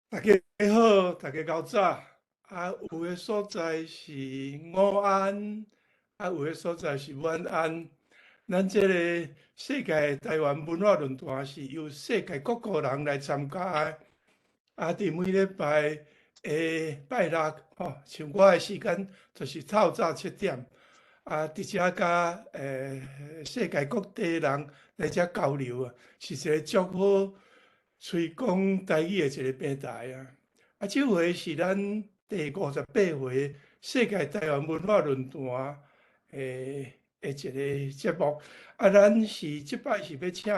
大家好，大家𠢕早。啊，有的所在是午安，啊，有的所在是晚安。咱這個世界台灣文化論壇是由世界各國人來參加的。啊，佇每禮拜的拜六，吼，像我的時間就是透早7點。啊，佇遮佮世界各地人來遮交流啊，是一個足好推廣台語的一個平台啊。啊，這回是咱第58回世界台灣文化論壇的一個節目。啊，咱是這擺是欲請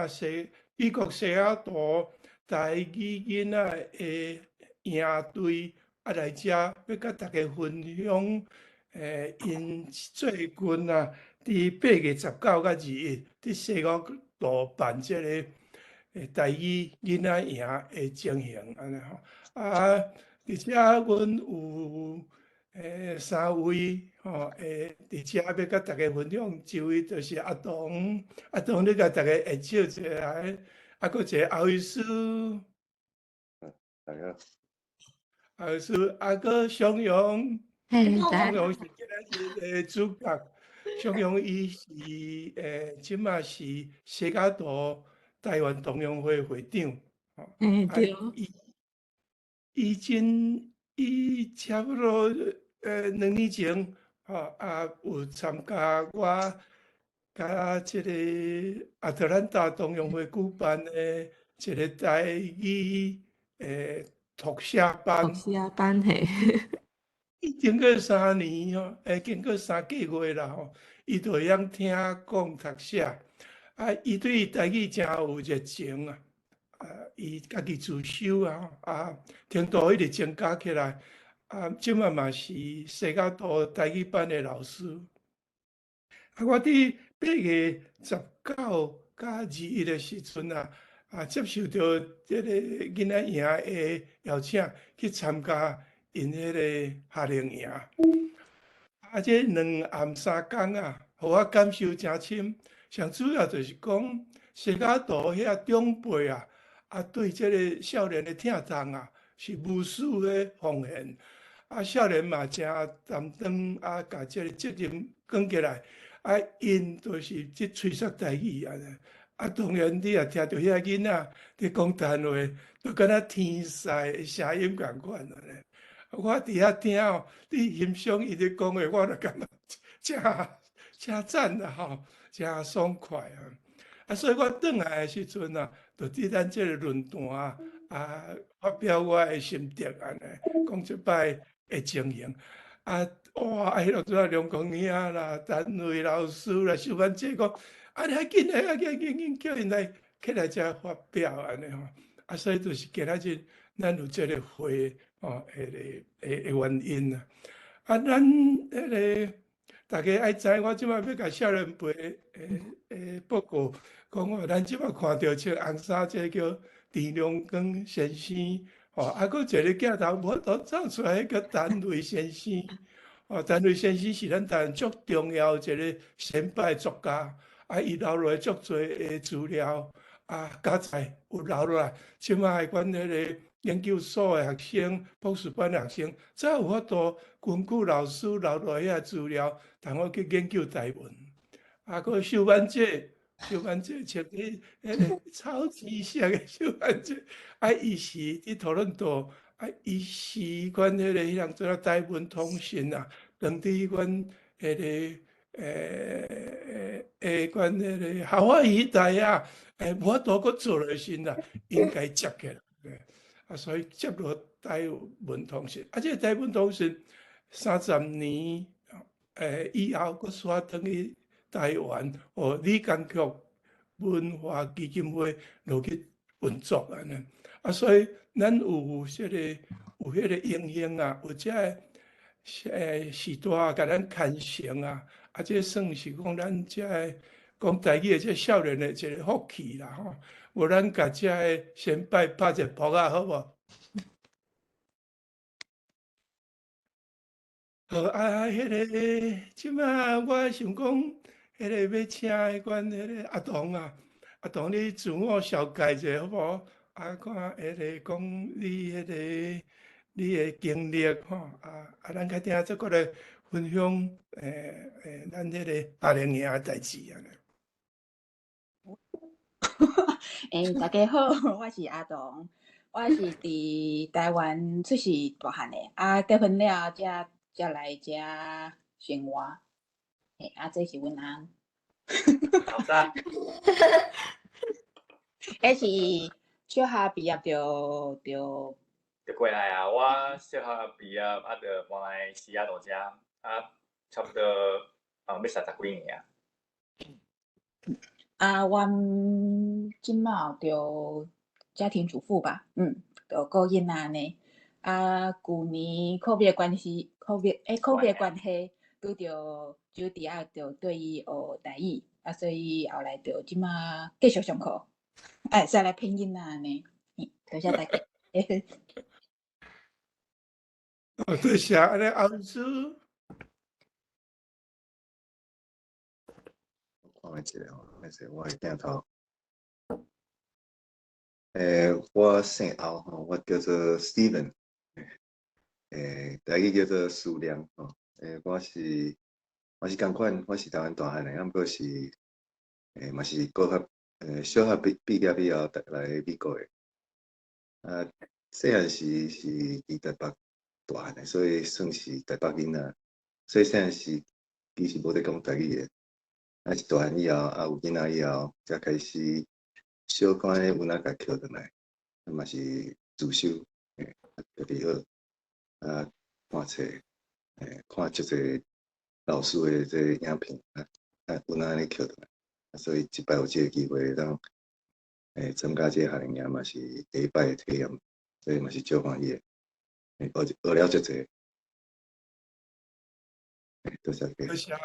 美國西雅圖台語囡仔的營隊啊來遮，欲佮大家分享。𪜶最近啊，佇8月19佮21，佇西雅圖辦這個台語囡仔營的情形，按呢吼。啊，佇遮阮有三位吼，佇遮欲佮大家分享，一位就是阿東，阿東你共大家會笑一下，啊，閣一個阿醫師，大家好，阿醫師，啊，閣雙陽。雙陽是今仔日的主角。雙陽伊是這馬是西雅圖台灣同鄉會會長。對。伊真伊差不多2年前，吼啊有參加我佮這個亞特蘭大同鄉會舉辦的一個台語讀寫班。讀寫班嘿。伊經過3年吼，經過3個月啦吼，伊就會曉聽講讀寫。啊，伊對台語誠有熱情啊！啊，伊家己自修啊，啊，程度一直增加起來。啊，這馬嘛是西雅圖台語班的老師。啊，我佇8月19佮21的時陣啊，啊，接受著這個囡仔營的邀請去參加𪜶彼個夏令營。啊，這2暗3工啊，予我感受誠深。上主要就是講，西雅圖遐長輩啊，啊，對這個少年的疼痛啊，是無私的奉獻。啊，少年嘛誠擔當啊，共這個責任扛起來。啊，𪜶就是去吹說台語按呢。啊，當然你也聽著遐囡仔佇講台話，就敢若天籟的聲音仝款按呢。我佇遐聽哦，你欣賞伊咧講話，我就感覺誠誠讚啦吼，誠爽快啊！啊，所以我轉來的時陣啊，就佇咱這個論壇啊，啊，發表我的心得按呢，講這擺的情形。啊，哇！啊，彼落陣啊，梁光兄啦、陳慧老師啦、秀芬姐講，啊，你較緊來，啊，緊緊緊叫𪜶來起來遮發表按呢吼。啊，所以就是今仔日咱有這個會吼，彼個的原因啊。啊，咱彼個大家愛知，我這擺欲共少年輩的報告，講哦，咱這擺看著穿紅衫這個叫陳良光先生，吼，啊，閣一個鏡頭無法度走出來，叫陳雷先生。哦，陳雷先生是咱台灣足重要一個先輩作家，啊，伊留落來足濟的資料，啊，加載有留落來。這擺阮彼個研究所的學生、博士班的學生，才有法度根據老師留落來遐資料，通好去研究台文。啊，閣秀曼姐，秀曼姐穿彼彼個草紫色的秀曼姐，啊，伊是佇多倫多，啊，伊是阮彼個彼人做台文通訊啊，當佇阮彼個阮彼個夏威夷大啊，無法度閣做落時啊，應該接起來。啊，所以接落台文通訊，啊，這個台文通訊30年以後，閣煞轉去台灣，予李干曲文化基金會落去運作按呢。啊，所以咱有這個有彼個榮幸啊，有這個時代共咱傳承啊，啊，這算是講咱這個講台語的這少年的一個福氣啦吼。無咱共這個先輩拍一個噗仔好無？好啊，彼個這馬我想講，彼個欲請阮彼個阿童啊，阿童你自我紹介一下好無？啊，看彼个講你彼个你的經歷吼，啊啊，咱較定再閣來分享，欸欸，咱彼个夏令營的代誌按呢。欸，大家好，我是阿童，我是佇台灣出世大漢的，啊，結婚了才才來遮生活。欸，啊，這是阮翁。好讚。彼是小學畢業就就就過來啊！我小學畢業啊，就搬來西雅圖遮啊，差不多啊，欲30幾年啊。啊，阮這馬就家庭主婦吧，就顧囡仔按呢。啊，舊年 COVID 的關係，COVID 欸，COVID 的關係，拄著茱蒂亞就對伊學台語，啊，所以後來就這馬繼續上課，啊，會使來騙囡仔按呢。多謝大家。哦，多謝，按呢歐師。我看一下吼，歹勢我的鏡頭。欸，我姓歐吼，我叫做 Steven，欸，台語叫做思念吼。欸，我是仝款，我是台灣大漢的，啊，毋過是，欸，嘛是國學，欸，小學畢業以後來美國的。啊，細漢時是佇台北大漢的，所以算是台北囡仔。所以細漢時其實無咧講台語的。啊，是大漢以後，啊有囡仔以後，才開始小可有哪共抾轉來，啊嘛是自修，欸，家己學，啊看冊，欸，看足濟老師的這個影片，啊啊有哪按呢抾轉來，啊所以這擺有這个機會當，欸，參加這个夏令營嘛是第一擺的體驗，所以嘛是足歡喜的，欸，學學了足濟。欸，多謝。多謝，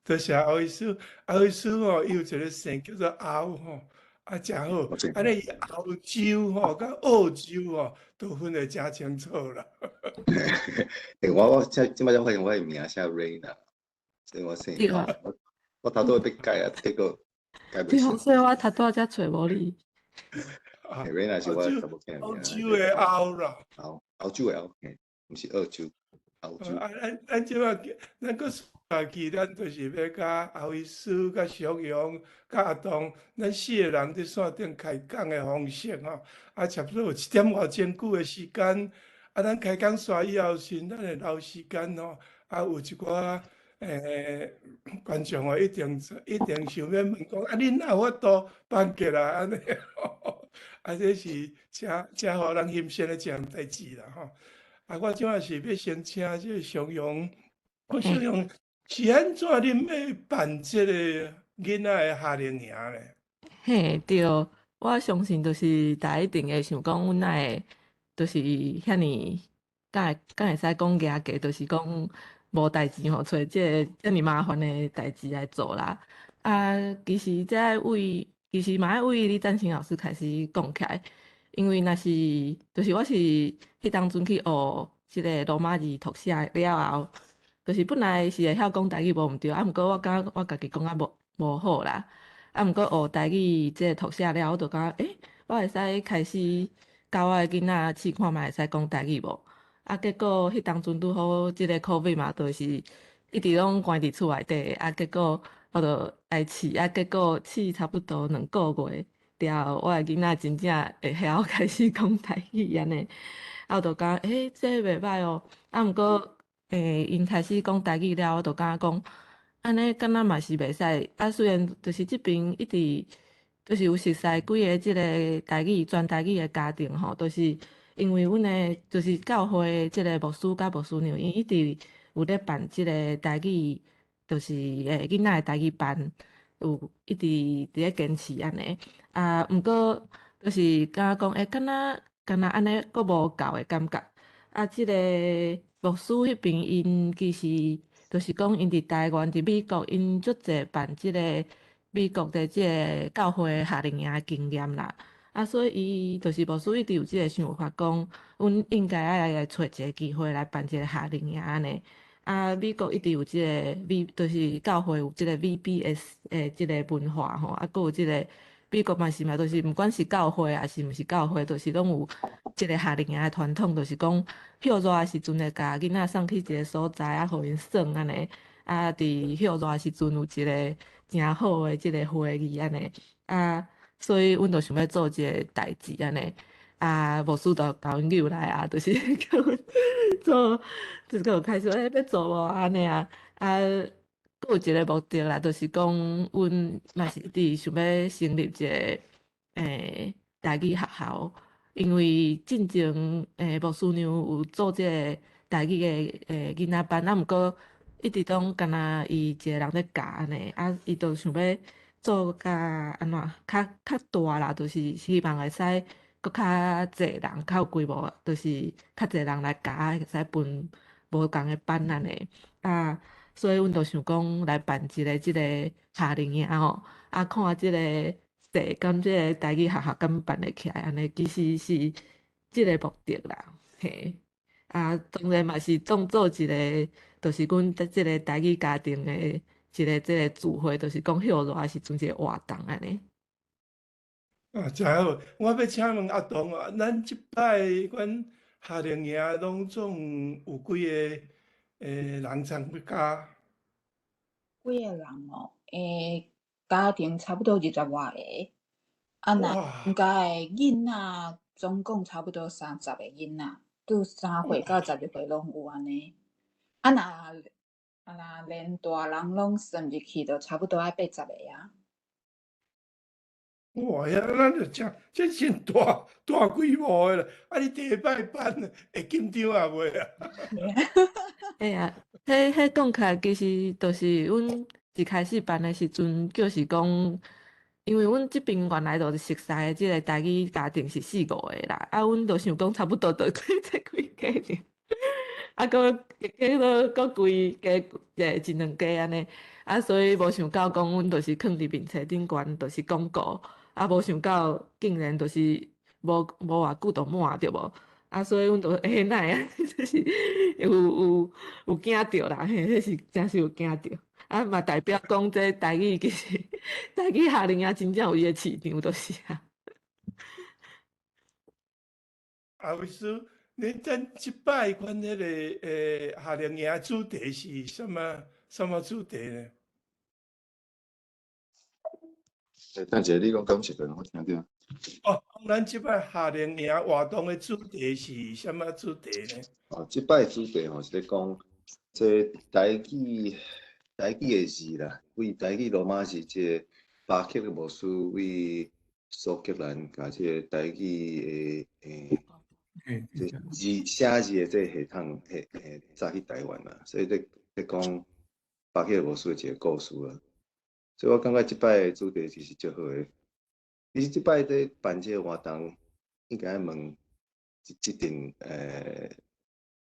多謝歐醫師。歐醫師吼，伊有一个姓叫做歐吼，啊，誠好。按呢伊歐洲吼，佮澳洲吼，都分得誠清楚啦。欸，我這這擺才發現我的名寫 Rayna，所以我姓歐。我頭拄仔欲改啊，結果改袂成。對，所以我頭拄仔才揣無你。啊， Rayna 是我查某囝名。歐洲的歐啦。歐，歐洲的歐，嘿，毋是澳洲。歐洲。啊，咱這擺，咱閣續去，咱就是欲佮歐醫師、佮小楊、佮阿東，咱四个人佇線頂開講的方式吼，啊，差不多有一點外鐘久的時間。啊，咱開講煞以後時，咱會留時間吼，啊，有一寡欸觀眾吼，一定一定想欲問講，啊，恁哪有法度辦起來按呢？啊，這是誠誠予人欣賞的一項代誌啦吼。啊，我這擺是欲先請這个小楊，我小楊是按怎恁欲辦這个囡仔的夏令營咧？嘿，對，我相信就是大家一定會想講，阮哪會就是遐爾，敢會敢會使講舉家，就是講無代誌吼，揣這個遮爾麻煩的代誌來做啦。啊，其實這愛為，其實嘛愛為李贊清老師開始講起來，因為若是，就是我是彼當陣去學這个羅馬字讀寫了後，就是本來是會曉講台語無毋對，啊，毋過我感覺我家己講啊無無好啦。啊，毋過學台語這个讀寫了，我就感覺，欸，我會使開始教我的囡仔試看覓會使講台語無？啊，結果彼當陣拄好這个 COVID 嘛，就是一直攏關佇厝內底，啊，結果我就愛試，啊，結果試差不多2個月了後，我的囡仔真正會曉開始講台語按呢，啊，我就感覺，欸，這袂䆀哦。啊，毋過，欸，𪜶開始講台語了，我就感覺講，按呢敢若嘛是袂使。啊，雖然就是這邊一直就是有熟似幾个這个台語全台語的家庭吼，就是因為阮的就是教會這个牧師佮牧師娘，𪜶一直有咧辦這个台語，就是欸囡仔的台語班，有一直佇咧堅持按呢。啊，毋過就是感覺講，欸，敢若敢若按呢，閣無夠的感覺。啊，這个牧師彼邊𪜶其實就是講，𪜶佇台灣、佇美國，𪜶足濟辦這个美國的這个教會夏令營的經驗啦。啊，所以伊就是牧師一直有這个想法，講阮應該愛來揣一个機會來辦一个夏令營按呢。啊，美國一直有這个 V，就是教會有這个 VBS 的這个文化吼，啊，閣有這个美國嘛是嘛，就是毋管是教會抑是毋是教會，就是攏有這個夏令營的傳統，就是講歇熱的時陣會共囡仔送去一個所在啊，予𪜶耍按呢。啊，佇歇熱的時陣有一個誠好的這個會議按呢。啊，所以阮就想欲做這個代誌按呢。啊，牧師就共阮揪來啊，就是叫阮做，就閣有開始欸，欲做無按呢啊。啊，閣有一個目的啦，就是講阮嘛是佇想欲成立一個台語學校，因為進前牧師娘有做這個台語的囡仔班，啊，毋過一直攏干焦伊一個人咧教按呢，啊，伊就想欲做較按怎較較大啦，就是希望會使閣較濟人較有規模，就是較濟人來教，會使分無仝的班按呢。啊，所以阮就想講來辦一個這個夏令營吼，啊，看這個踅敢這個台語學校敢辦會起來，按呢其實是這個目的啦，嘿。啊，當然嘛是當做一個，就是阮這個台語家庭的一個這個聚會，就是講歇熱的時陣一個活動按呢。啊，真好！我欲請問阿東啊，咱這擺阮夏令營攏總有幾个人參加？幾个人哦？家庭差不多二十外个，啊，若參加的囡仔總共差不多30個囡仔，對3歲到12歲攏有按呢。啊，若啊若連大人攏算入去，就差不多愛80個啊。哇！遐咱就真，這真大大規模的啦。啊，你第一擺辦會緊張啊袂啊？會啊，彼講起來其實就是阮一開始辦的時陣，就是講，因為阮這邊原來就是熟悉的這個台語家庭是四五個啦，啊，阮就想講差不多就這幾家爾，啊，閣結果閣規加一兩家按呢，啊，所以無想到講阮就是囥佇面冊頂懸，就是廣告。啊，無想到竟然就是無無偌久就滿對無？啊，所以阮就欸哪會啊？就是有有有驚著啦，嘿，彼是真是有驚著。啊，嘛代表講這台語其實台語夏令營真正有伊的市場，就是啊。阿偉師，你咱這擺阮彼個夏令營主題是啥物啥物主題呢？欸，等一下，你講講一遍，我聽著。哦，咱這擺夏令營活動的主題是啥物主題呢？哦，這擺主題吼是咧講這台語台語的字啦，為台語羅馬字，這個巴克的牧師為蘇格蘭共這個台語的這字寫字的這個系統，早去台灣啦，所以咧咧講巴克牧師的一個故事啦。所以我感覺這擺的主題其實足好的。其實這擺咧辦這個活動，應該問這這陣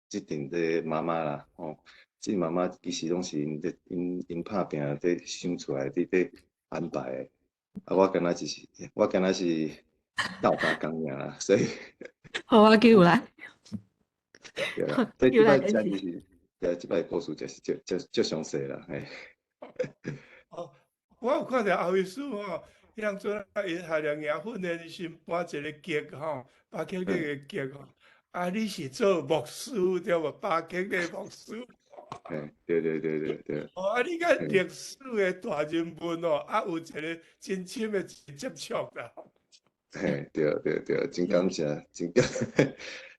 這陣這媽媽啦，吼，這媽媽其實攏是𪜶咧𪜶𪜶拍拚咧想出來，佇咧安排的。啊，我敢若就是，我敢若是鬥相共爾啦，所以。好，我叫來。對啦，所以這擺真就是，對啊，這擺故事就是足足足詳細啦，嘿。哦，我有看著阿偉師吼，彼當陣伊夏令營訓練時搬一個劇吼，巴克利的劇吼，啊，你是做牧師對無？巴克的牧師。嘿，對對對對對。哦，啊，你佮歷史的大人物哦，啊，有一個真深的接觸啦。嘿，對對對，真感謝，真感，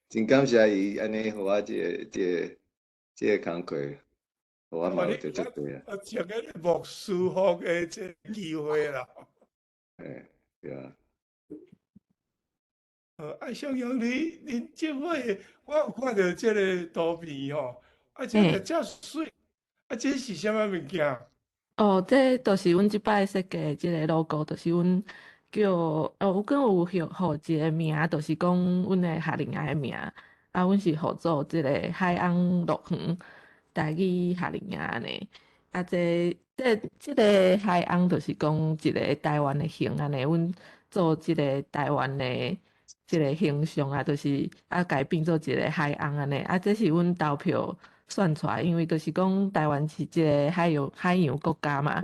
真感謝伊按呢，予我這個這個這個工課。我嘛有得這個啊。啊，穿個牧師服的這個機會啦。嘿，對啊。啊，小楊你恁這回我有看著這個圖片吼，啊，這個遮媠，啊，這是啥物物件？哦，這就是阮這擺設計的這個 logo，就是阮叫哦，阮有予一個名，就是講阮的夏令營的名，啊，阮是號做這個海翁樂園台語夏令營按呢。啊，這這這個海翁就是講一個台灣的形按呢，阮做這個台灣的這個形象啊，就是啊，共伊變做一個海翁按呢。啊，這是阮投票選出來，因為就是講台灣是一個海洋海洋國家嘛，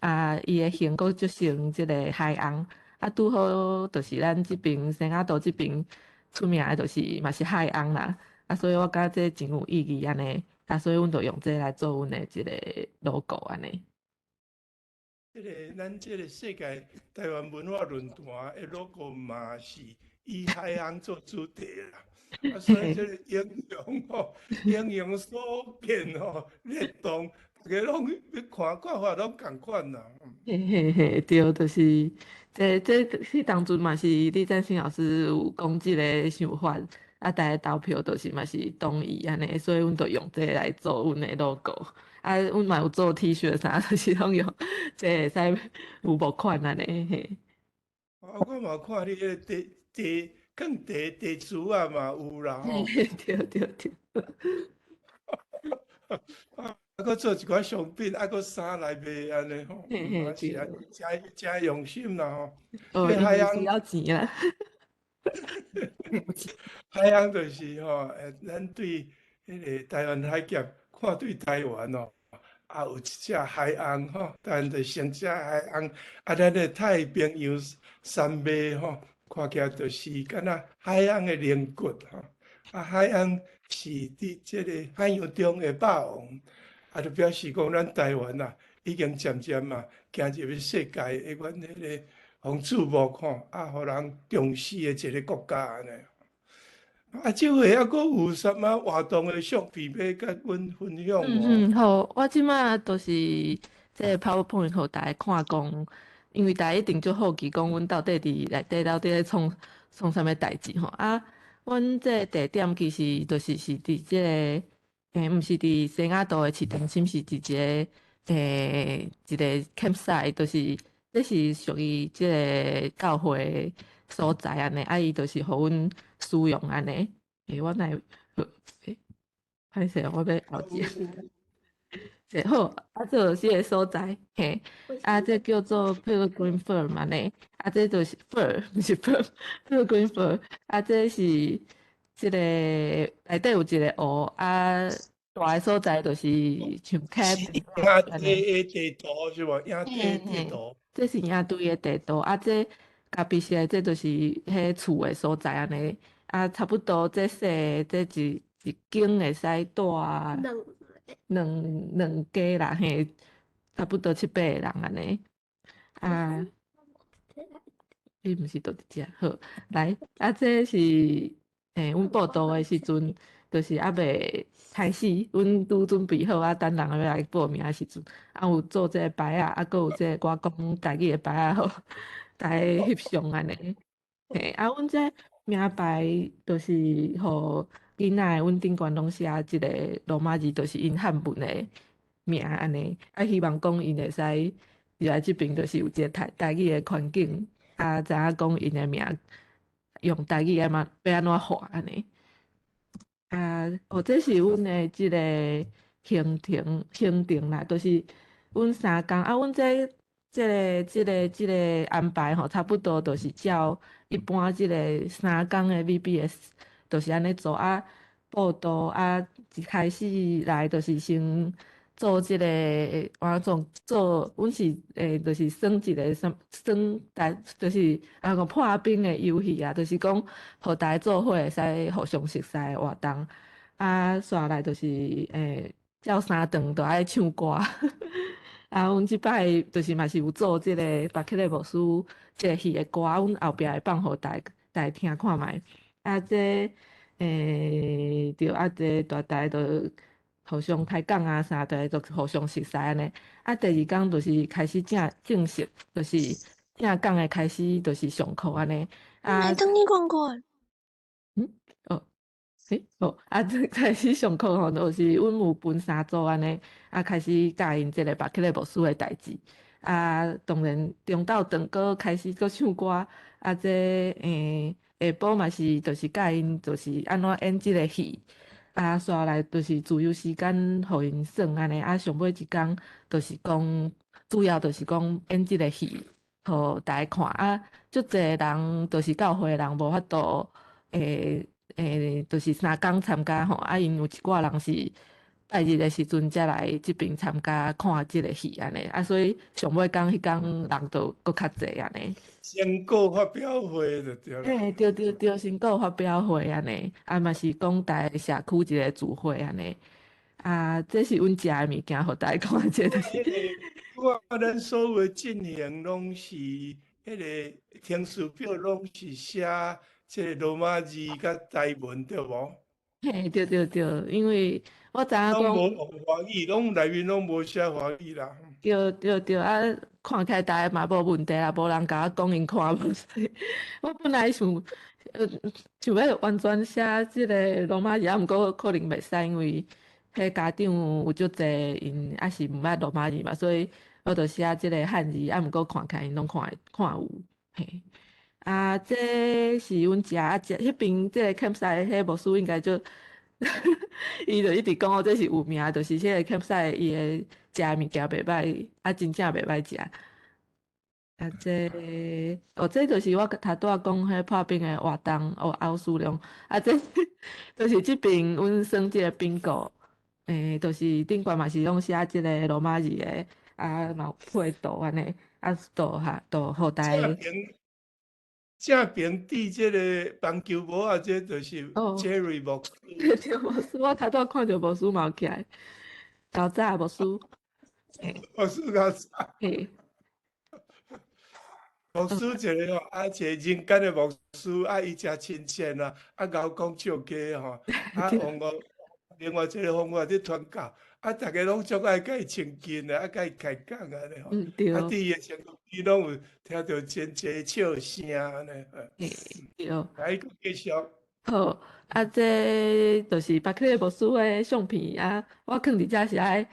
啊，伊的形閣足像這個海翁，啊，拄好就是咱這爿西雅圖這爿出名的，就是嘛是海翁啦。啊，所以我感覺這真有意義按呢。啊，所以阮就用這來做阮的一個 logo 按呢。這个咱這个世界台灣文化論壇的 logo 嘛是以海翁做主題啦。啊，所以這个英雄吼，英雄所見吼，略同，大家攏欲看看法攏仝款啦。嘿嘿嘿，對，就是這這彼當陣嘛是李占星老師有講這个想法，啊，大家投票就是嘛是同意按呢，所以阮就用這个來做阮的 logo。啊，阮嘛有做 T-shirt 啥，就是攏用這會使有募款按呢嘿。啊，我嘛看你彼個地地囥茶茶匙仔嘛有啦吼。對對對。啊，閣做一寡商品，啊，閣衫來賣按呢吼，嘛是啊，誠誠用心啦吼。哦，海翁需要錢啊。海翁就是吼，咱對彼个台灣海峽看對台灣哦，也有一隻海翁吼，台灣就成隻海翁，啊，咱的太平洋山脈吼，看起來就是敢若海翁的龍骨吼，啊，海翁是佇這个海洋中的霸王，啊，就表示講咱台灣啊，已經漸漸啊，行入去世界的阮彼个予注目吼，啊，予人重視的一个國家按呢。啊，這回猶閣有啥物活動的相片欲佮阮分享無？嗯嗯，好，我這馬就是這個 PowerPoint 予大家看講，因為大家一定足好奇講，阮到底佇內底到底咧創創啥物代誌吼？啊，阮這個地點其實就是是佇這個，毋是佇西雅圖的市中心，是佇一個一個 campsite，就是這是屬於這個教會所在按呢，啊，伊就是予阮使用按呢。我來，歹勢，我欲後一個。好，啊，這就是這個所在，嘿，啊，這叫做 Pilgrim Farm 按呢，啊，這就是 Farm，毋是 firm，Pilgrim Farm，啊，這是這個內底有一個湖，啊，大个所在就是像是營地的地圖是無？營地地圖。這是營隊的地圖，啊，這咖啡色的這就是彼厝的所在按呢，啊，差不多這細這一一間會使蹛兩兩家啦，嘿，差不多七八个人按呢，啊，你毋是都佇遮？好，來，啊，這是阮報到的時陣，就是猶未開始，阮拄準備好啊，等人欲來報名的時陣，啊有做這个牌仔，啊，閣有這个我講台語的牌仔，予大家翕相按呢。嘿，啊，阮這名牌就是予囡仔，阮頂懸攏寫一个羅馬字，就是𪜶漢文的名按呢。啊，希望講𪜶會使入來這爿，就是有一个台台語的環境，啊，知影講𪜶的名用台語按怎欲按怎喊按呢。啊，哦，這是阮的這个行程行程啦，就是阮三工啊，阮這這个這个這个安排吼，差不多就是照一般這个三工的 VBS，就是按呢做啊。報到啊，一開始來就是先做這个，我做做，阮是就是耍一个啥耍，大就是啊個破冰的遊戲啊，就是講予大家做伙會使互相熟似的活動。啊，紲來就是照三頓都愛唱歌。啊，阮這擺就是嘛是有做這个巴克禮牧師這個戲的歌，阮後壁會放予大家聽看覓。啊，這對啊，這大家都互相開講啊，啥，大家都互相熟似按呢。啊，第二工就是開始正正式，就是正講的開始，就是上課按呢。啊，等你講過。嗯，哦，哦，啊，這開始上課吼，就是阮有分三組按呢，啊，開始教𪜶這个巴克禮牧師的代誌。啊，當然中晝頓閣開始閣唱歌，啊，這下晡嘛是，就是教𪜶就是按怎演這个戲，啊，紲來就是自由時間予𪜶耍按呢，啊，上尾一工就是講，主要就是講演這个戲，予大家看。啊，足濟人就是教會的人無法度，就是三工參加吼，啊，𪜶有一寡人是拜日的時陣才來這爿參加看這个戲按呢，啊，所以上尾工彼工人就閣較濟按呢。成果發表會就對啦。嘿，對對對，成果發表會按呢，啊嘛是講逐个社區一個聚會按呢。啊，這是阮食的物件，予大家看這就是。我咱所有進行攏是彼个程序表，攏是寫這个羅馬字佮台文對無？嘿，對對對，因為我知影講，攏無用華語，攏內面攏無寫華語啦。對對對，啊，看起來逐个嘛無問題啦，無人共我講𪜶看無，所以我本來想，想欲完全寫這个羅馬字，啊，毋過可能袂使，因為彼家長有足濟𪜶猶是毋捌羅馬字嘛，所以我就寫這个漢字，啊，毋過看起來𪜶攏看會看有，嘿。啊，這是阮食啊食，彼爿這个 campsite 彼牧師應該就，伊就一直講哦，這是有名，就是這个 campsite 伊的食的物件袂䆀，啊，真正袂䆀食。啊，這哦，這就是我頭拄仔講彼破冰的活動，哦，歐思量，啊，這就是這爿阮耍這个 bingo，就是頂懸嘛是攏寫這个羅馬字的，啊，嘛有配圖按呢，啊，圖哈圖予大家。正爿佇這个棒球帽啊，這就是 Jerry 牧師。對，牧師，我頭拄仔看著牧師嘛有徛來，較早牧師。牧師較早。嘿。牧師一个吼，啊，一個人間的牧師，啊，伊誠親切啦，啊，𠢕講笑話吼，啊，往我另外一个方法佇傳教，啊，逐家攏足愛共伊親近的，啊，共伊開講按呢吼。對。啊，佇伊的身軀攏有聽著真濟笑聲按呢。嘿，對。來，閣繼續。好，啊，這就是巴克利牧師的相片啊，我囥佇遮是愛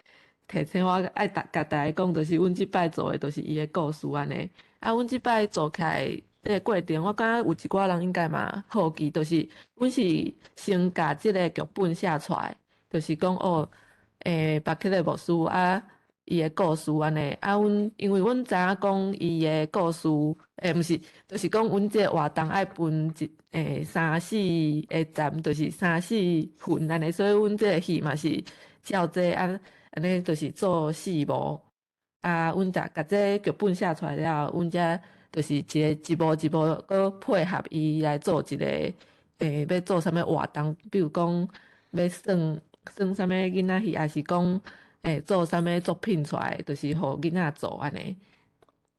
提醒我愛逐共大家講，就是阮這擺做的，就是伊的故事按呢。啊，阮這擺做起來這个過程，我感覺有一寡人應該嘛好奇，就是阮是先共這个劇本寫出來，就是講哦，巴克利牧師啊，伊的故事按呢。啊，阮因為阮知影講伊的故事，毋是，就是講阮這个活動愛分一三四个站，就是三四份按呢，所以阮這个戲嘛是照這按按呢，就是做四幕。啊，阮就共這劇本寫出來了後，阮才就是一个一幕一幕閣配合伊來做一个，欲做啥物活動，比如講欲耍耍啥物囡仔戲，抑是講做啥物作品出來，就是予囡仔做按呢。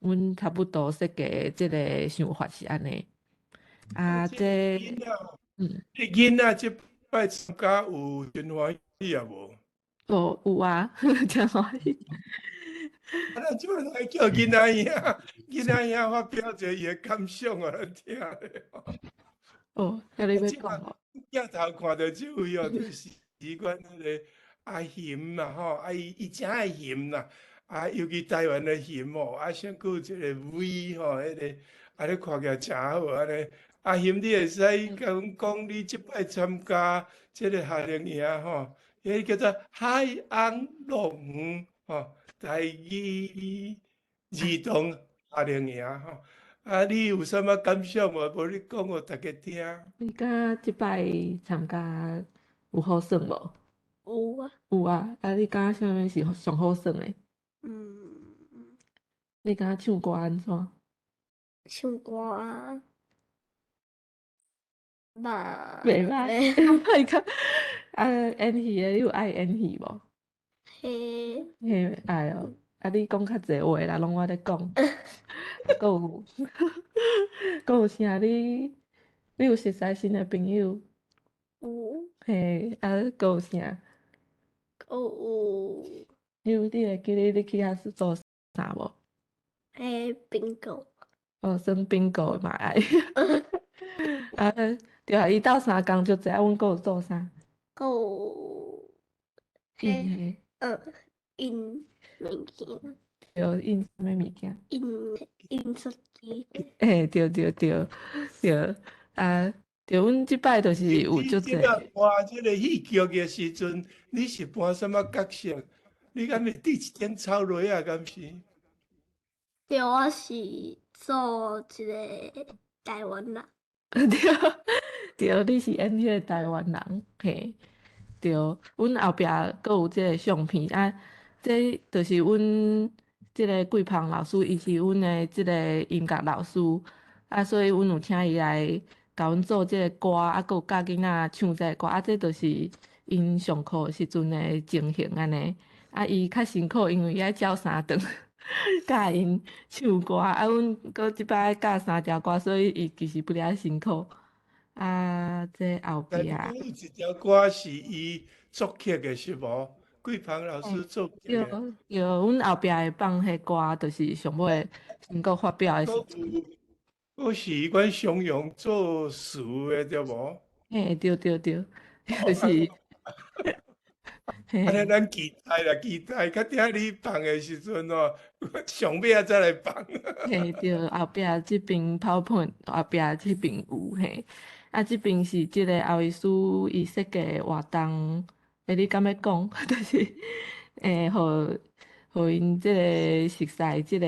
阮差不多設計這个想法是按呢。啊，這這囡仔這擺參加有真歡喜啊無？哦，有啊，真歡喜。啊，咱這擺來叫囡仔兄，囡仔兄發表一個伊的感想予咱聽。哦，遐你欲講無？鏡頭看著這位哦，就是阮彼个阿雄啦吼，啊伊伊誠愛熊啦，啊尤其台灣的熊哦，啊上閣有一個 V 吼，彼个啊你看起來誠好按呢。阿雄，你會使共阮講你這擺參加這个夏令營吼，彼个叫做海岸樂園吼，台語兒童夏令營吼。啊，你有啥物感想無？無你講予大家聽。你感覺這擺參加有好耍無？有啊。有啊，啊你感覺啥物是上好耍的？你感覺唱歌按怎？唱歌嘛袂䆀，歹較啊演戲的，你有愛演戲無？嘿。嘿，愛哦。啊，你講較濟話啦，攏我咧講。閣有，閣有啥？你你有熟似新的朋友？有。嘿，啊，閣有啥？閣有。你會記得你去遐做啥無？欸，bingo。哦，耍 bingo 嘛愛。啊，對啊，伊鬥相共足濟，啊，阮閣有做啥？閣有。印印物件。對，印啥物物件？印印刷機。欸，對對對對，啊，對，阮這擺就是有足濟。你搬這个戲劇的時陣，你是扮啥物角色？你敢會佇一頂草螺仔，敢是？對，我是做一个台灣人。對，對，你是演彼个台灣人，嘿，對，阮後壁閣有這个相片啊，這就是阮這个桂芳老師，伊是阮的這个音樂老師，啊，所以阮有請伊來共阮做這个歌，啊，閣有教囡仔唱這个歌，啊，這就是𪜶上課時陣的情形按呢。啊，伊較辛苦，因為伊愛照三頓教𪜶唱歌，啊，阮閣這擺教三條歌，所以伊其實不了辛苦。啊，這後壁，但是有一條歌是伊作曲的，是無？桂芳老師作曲對的。對，阮後壁會放彼歌，就是上尾成果發表的時陣。閣是阮常用做詞的，對無？嘿，對對對，就是。按呢，咱期待啦，期待，較等你放的時陣哦，上尾仔才來放。嘿，對，後壁這邊 PowerPoint，後壁這邊有嘿。啊，這邊是這个後醫師伊設計活動，欸，你敢欲講？就是欸，予𪜶這个熟似這个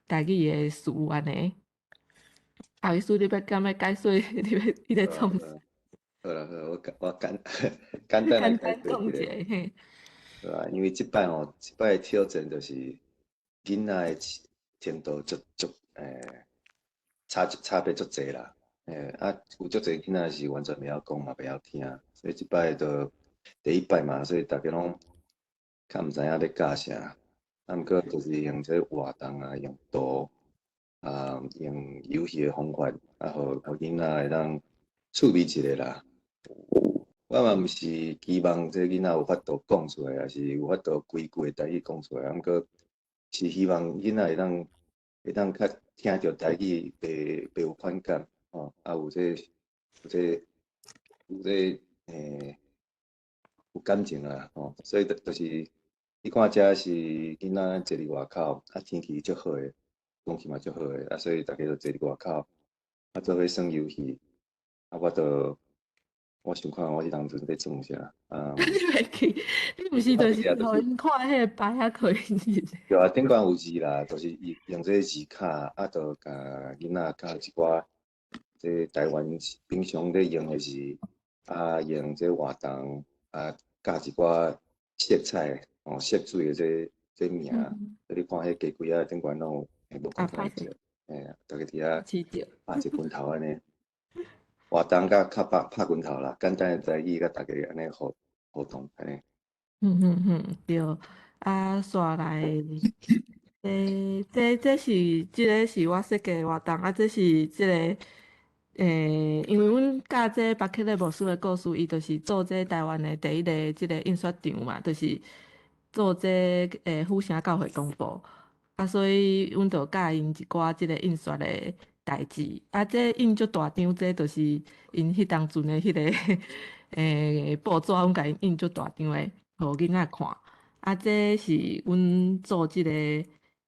台語的詞按呢。後醫師，你欲敢欲解說？你欲你咧創啥？好啦好，我簡單來解說一下。嘿。對啊，因為這擺吼，這擺挑戰就是囡仔的程度足足欸，差別足濟啦。欸啊，有足濟囡仔是完全袂曉講嘛，袂曉聽，所以這擺就第一擺嘛，所以大家攏較毋知影欲教啥。啊，毋過就是用這活動啊，用圖啊，用遊戲的方法，啊，予囡仔會當趣味一下啦。我嘛毋是期望這囡仔有法度講出來，抑是有法度規句的台語講出來，毋過是希望囡仔會當較聽著台語，袂有反感，吼，啊有這有這有這欸有感情啦，吼，所以就是你看遮是囡仔坐佇外口，啊天氣足好的，空氣嘛足好的，啊所以大家就坐佇外口，啊做伙耍遊戲，啊我就我想看我彼當陣咧創啥，啊。你袂記，你毋是就是予𪜶看彼个牌仔可以對啊，頂懸有字啦，就是用這个字卡，啊，就共囡仔教一寡這台灣平常咧用的字，啊，用這活動，啊，教一寡色彩，哦，色水的這名，啊，你看彼雞胿仔頂懸攏有，無仝款的，嘿，逐家佇遐拍一拳頭按呢。活動佮較拍拍拳頭啦，簡單的台語佮大家按呢互動按呢。嗯嗯嗯，對，啊，煞來，欸，這是我設計活動，啊，這是這個，欸，因為阮教這巴克勒牧師的故事，伊就是做這台灣的第一个這个印刷廠嘛，就是做這欸府城教會公報，啊，所以阮就教𪜶一寡這个印刷的代誌，啊，這印足大張，這就是𪜶彼當陣的彼个欸報紙，阮共𪜶印足大張的，予囡仔看。啊，這是阮做這个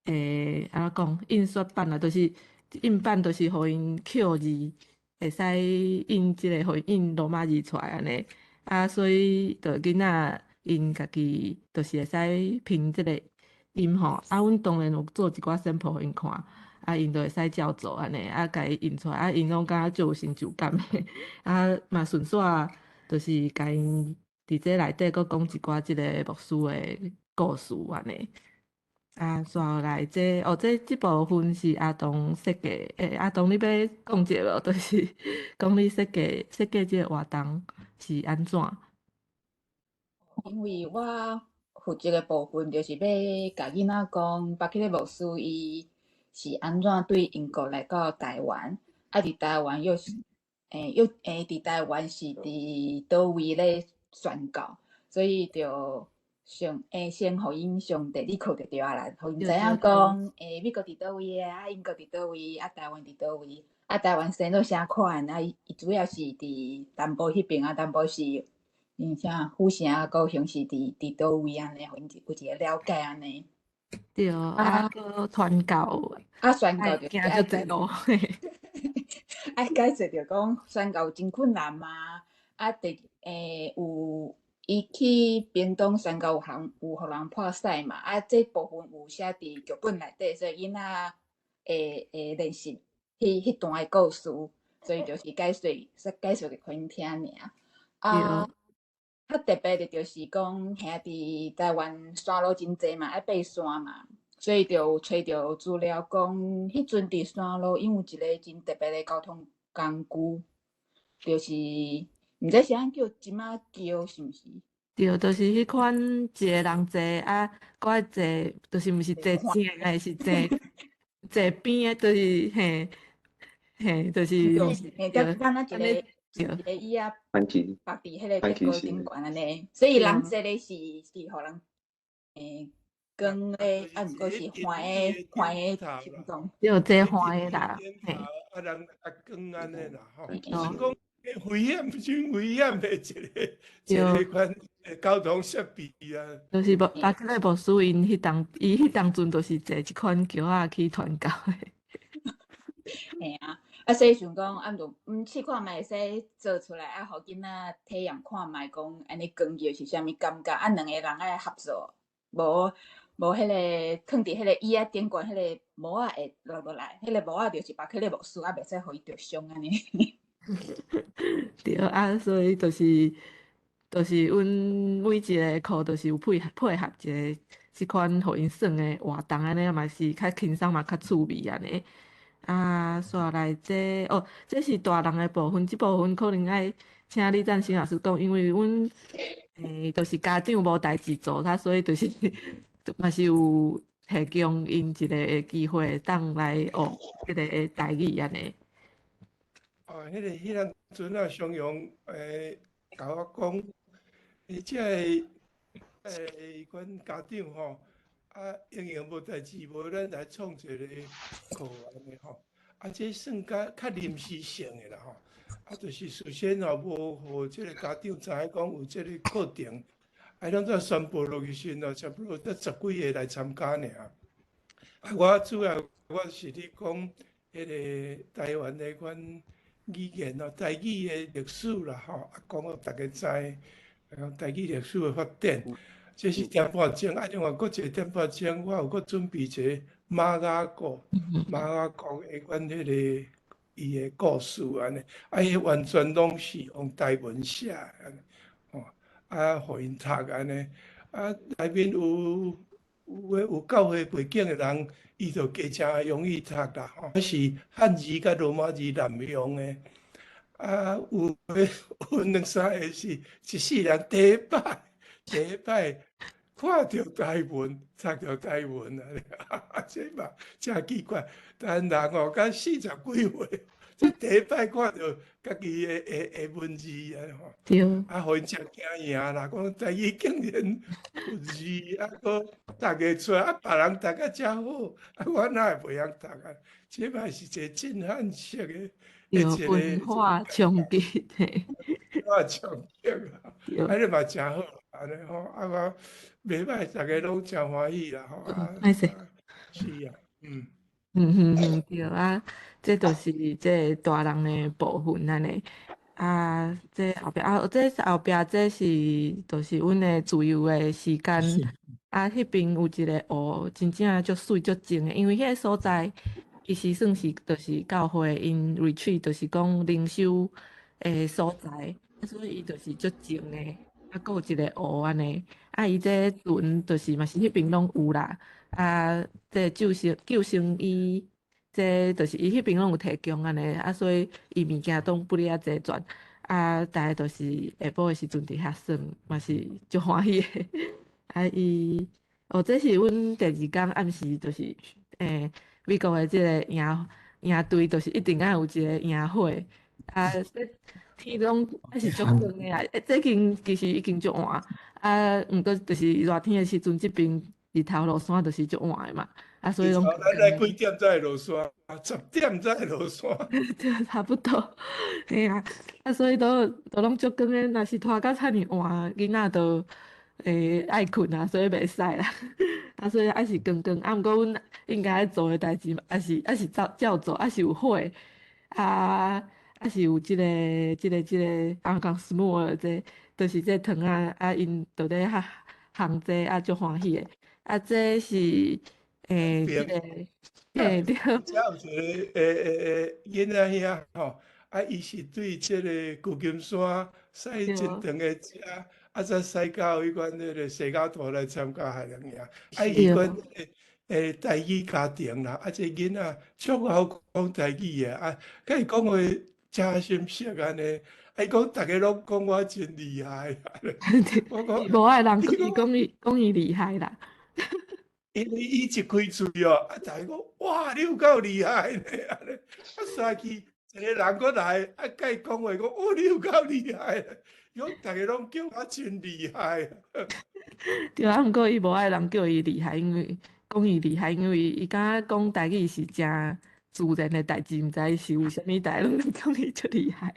欸，按怎講，印刷版啊，就是印版，就是予𪜶刻字，會使印這个，予𪜶印羅馬字出來按呢。啊，所以就囡仔𪜶家己就是會使拼這个音吼。啊，阮當然有做一寡 sample 予𪜶看。啊，𪜶就會使照做按呢，啊，共伊印出來，啊，𪜶攏感覺足有成就感的，啊，嘛順紲就是共𪜶佇這內底閣講一寡這个牧師的故事按呢。啊，煞來這哦，這部分是阿東設計，欸，阿東你欲講一下無？就是講你設計這个活動是按怎？因為我負責的部分就是欲共囡仔講，巴克勒牧師伊是按怎對英國來到台灣，啊，佇台灣又是，欸，又欸，佇台灣是佇佗位咧宣教，所以就上欸，先予𪜶上地理課就對啊啦，予𪜶知影講，欸，美國佇佗位的，啊，英國佇佗位，啊，台灣佇佗位，啊，台灣生做啥款，啊，伊主要是佇南部彼邊啊，南部是𪜶啥府城、高雄是佇佗位按呢，予𪜶有一个了解按呢。對，啊，閣傳教，啊，宣教就行足濟路。愛解釋著講宣教真困難嘛，啊，第欸有伊去屏東宣教有予人破屎嘛，啊，這部分有寫佇劇本內底，所以囡仔會練習彼段的故事，所以就是解說解說予𪜶聽爾。啊，較特別的，就是講兄弟台灣山路真濟嘛，愛爬山嘛，所以就有揣著資料講，彼陣佇山路𪜶有一个真特別的交通工具，就是毋知是按叫竹仔轎是毋是？對，就是彼款一个人坐啊，閣愛坐，就是毋是坐正的，是坐坐邊的，就是嘿嘿，就是嘿，就敢若一个一个椅仔番茄縛佇彼个鐵鍋頂懸按呢，所以人坐的是予人扛的，啊，毋過是橫的橫的形狀。對，坐橫的啦，嘿。啊，人啊扛按呢啦，吼，是講危險，真危險的一個款交通設備啊。就是牧巴克禮牧師𪜶彼當，伊彼當陣就是坐這款轎仔去傳教的。嘿啊，啊，所以想講，啊，就試看覓會使做出來，啊，予囡仔體驗看覓，講按呢扛轎是啥物感覺？啊，兩个人愛合作，無無彼个囥佇彼个椅仔頂懸，彼个帽仔會落落來，彼个帽仔就是巴克禮牧師，啊，袂使予伊著傷按呢。對啊，所以就是阮每一个課，就是有配合一个這款予𪜶耍的活動，按呢嘛是較輕鬆嘛，較趣味按呢。啊，煞來這哦，這是大人的部分，這部分可能愛請李贊新老師講，因為阮就是家長無代誌做，啊，所以就是嘛是有提供𪜶一个機會，當來學這个台語按呢。哦，彼當陣啊，常用共我講，這个款家長吼，啊，閒閒無代誌，無咱來創一个課按呢吼。啊，這算較臨時性的啦吼。啊，就是事先吼無予這个家長知影講有這个課程，啊，咱才宣布落去時吼，差不多才十幾个來參加爾。啊，我主要我是咧講彼个台灣的款語言哦，台語的歷史啦吼，啊，講予逐家知，講台語歷史的發展。這是點半鐘，啊，另外閣一個點半鐘，我有閣準備一個瑪雅國，瑪雅國的款彼个伊的故事按呢，啊，彼完全攏是用台文寫按呢，吼，啊，予𪜶讀按呢，啊，內面有教會背景的人，伊就加誠容易讀啦，吼，是漢字佮羅馬字濫用的，啊，有兩三个是一世人第一擺看著台文，讀著台文啊，這嘛誠奇怪。但人哦，才四十幾歲，這第一擺看著家己的文字啊吼，啊，予𪜶誠驚訝啦，講台語竟然有字，啊，閣讀會出來，啊，別人讀甲遮好，啊，我哪會袂曉讀啊？這嘛是一個震撼式的對，文化衝擊，嘿。文化衝擊啊，按呢嘛誠好，按呢吼，啊，我袂䆀，逐家攏誠歡喜啦吼，啊，歹勢。是啊，嗯。嗯嗯嗯，對啊，這就是這大人的部分按呢。啊，這後壁啊，這後壁這是就是阮的自由的時間。啊，彼邊有一個湖，真正足媠足靜的，因為彼个所在其實算是就是教會𪜶 retreat，就是講靈修的所在，所以伊就是足靜的。啊，閣有一個湖按呢，啊，伊這船就是嘛是彼邊攏有啦。啊，這救生衣，這就是伊彼邊攏有提供按呢，啊，所以伊物件攏不哩遐齊全。啊，逐家就是下晡的時陣佇遐耍，嘛是足歡喜的。啊，伊哦，這是阮第二工暗時，就是美國的這个營隊，就是一定愛有一个營火。啊，這天攏還是足光的啊！最近其實已經足晏，啊，毋過就是熱天的時陣，這邊日頭落山就是足晏的嘛。啊，所以攏咱來幾點才會落山？10點才會落山。對，差不多。嘿啊，啊，所以都攏足光的，若是拖到遮爾晏，囡仔都愛睏啊，所以袂使啦。啊，所以還是光光。啊，毋過阮應該愛做的代誌，還是照做，還是有火，啊，還是有這個，啊講 s'more 這，就是這糖仔，啊，𪜶就咧較烘這啊，足歡喜的。啊，這是這个，嘿對。遮有一个囡仔兄吼，啊，伊是對這个舊金山駛真長的車，啊，啊，才駛到彼款彼个西雅圖來參加夏令營。啊，伊款台語家庭啦，啊，這囡仔足𠢕講台語的，啊，共伊講話誠心熟按呢。啊，伊講逐家攏講我真厲害，我講無愛人伊講伊講伊厲害啦。因為伊一開喙哦，啊，逐家講哇，你有夠厲害呢！按呢，啊，煞去一个人閣來，啊，共伊講話講，哦，你有夠厲害，伊講逐家攏叫我真厲害。對啊，毋過伊無愛人叫伊厲害，因為講伊厲害，因為伊感覺講台語是誠自然的代誌，毋知是為啥物，逐家攏講伊足厲害。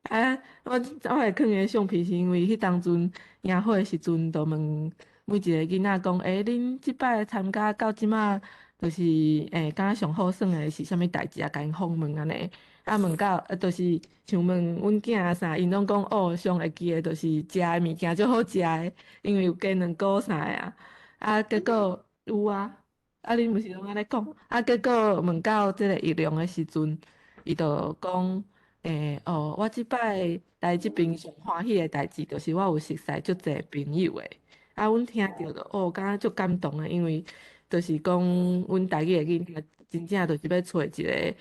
啊，我會囥伊相片，是因為彼當陣營會的時陣，就問每一個囡仔講，欸，恁這擺參加到這馬，就是感覺上好耍的是啥物代誌啊？共𪜶訪問按呢，啊問到，就是像問阮囝啊啥，𪜶攏講哦，上會記的就是食的物件足好食的，因為有雞卵糕啥的啊。啊，結果有啊，啊恁毋是攏按呢講，啊結果問到這个玉龍的時陣，伊就講，哦，我這擺來這爿上歡喜的代誌，就是我有熟似足濟朋友的。啊，阮聽著就哦，感覺足感動的，因為就是講阮台語的囡仔，真正就是欲揣一个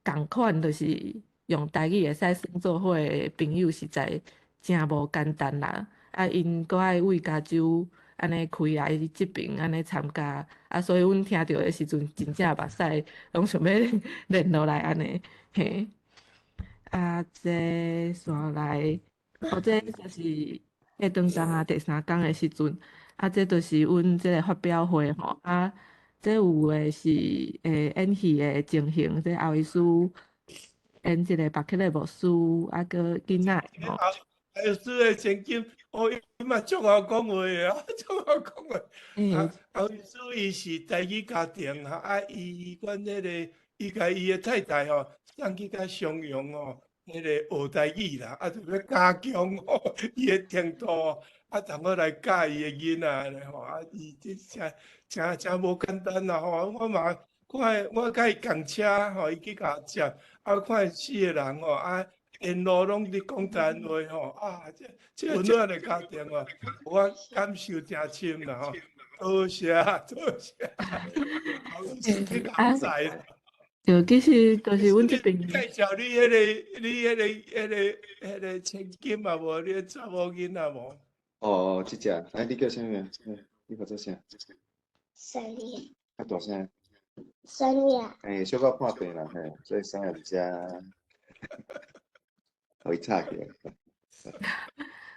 仝款，就是用台語會使耍做伙的朋友，實在誠無簡單啦。啊，𪜶閣愛為加州按呢開來這爿按呢參加，啊，所以阮聽著的時陣，真正目屎攏想欲連落來按呢，嘿。啊，這紲來，哦，這就是彼當當啊，第三工的時陣，啊，這就是阮這个發表會吼，啊，這有的是演戲的情形，這後醫師演這个巴克勒牧師，啊，閣囡仔吼。後醫師的情景，哦，伊嘛足𠢕講話的啊，足𠢕講話。啊，後醫師伊是台語家庭哈，啊，伊阮彼个，伊共伊的太太吼，送去甲襄陽吼，彼个學台語啦，啊，就欲加強吼伊的程度，啊，通好來教伊的囡仔按呢吼，啊，伊這誠誠誠無簡單啦吼，我嘛看我共伊仝車吼，伊去共接，啊，看四个人吼，啊，沿路攏佇講台灣話吼，啊，這這溫暖的家庭哦，我感受誠深啦吼，多謝多謝，啊，對，其實就是阮這爿介紹你彼个、你彼个、彼个、彼个千金啊無？你彼查某囡仔無？哦哦，這隻，哎，你叫啥名？你叫做啥？三亞。較大聲。三亞。欸，小可破病啦，嘿，所以三亞佇遮，予伊吵起來。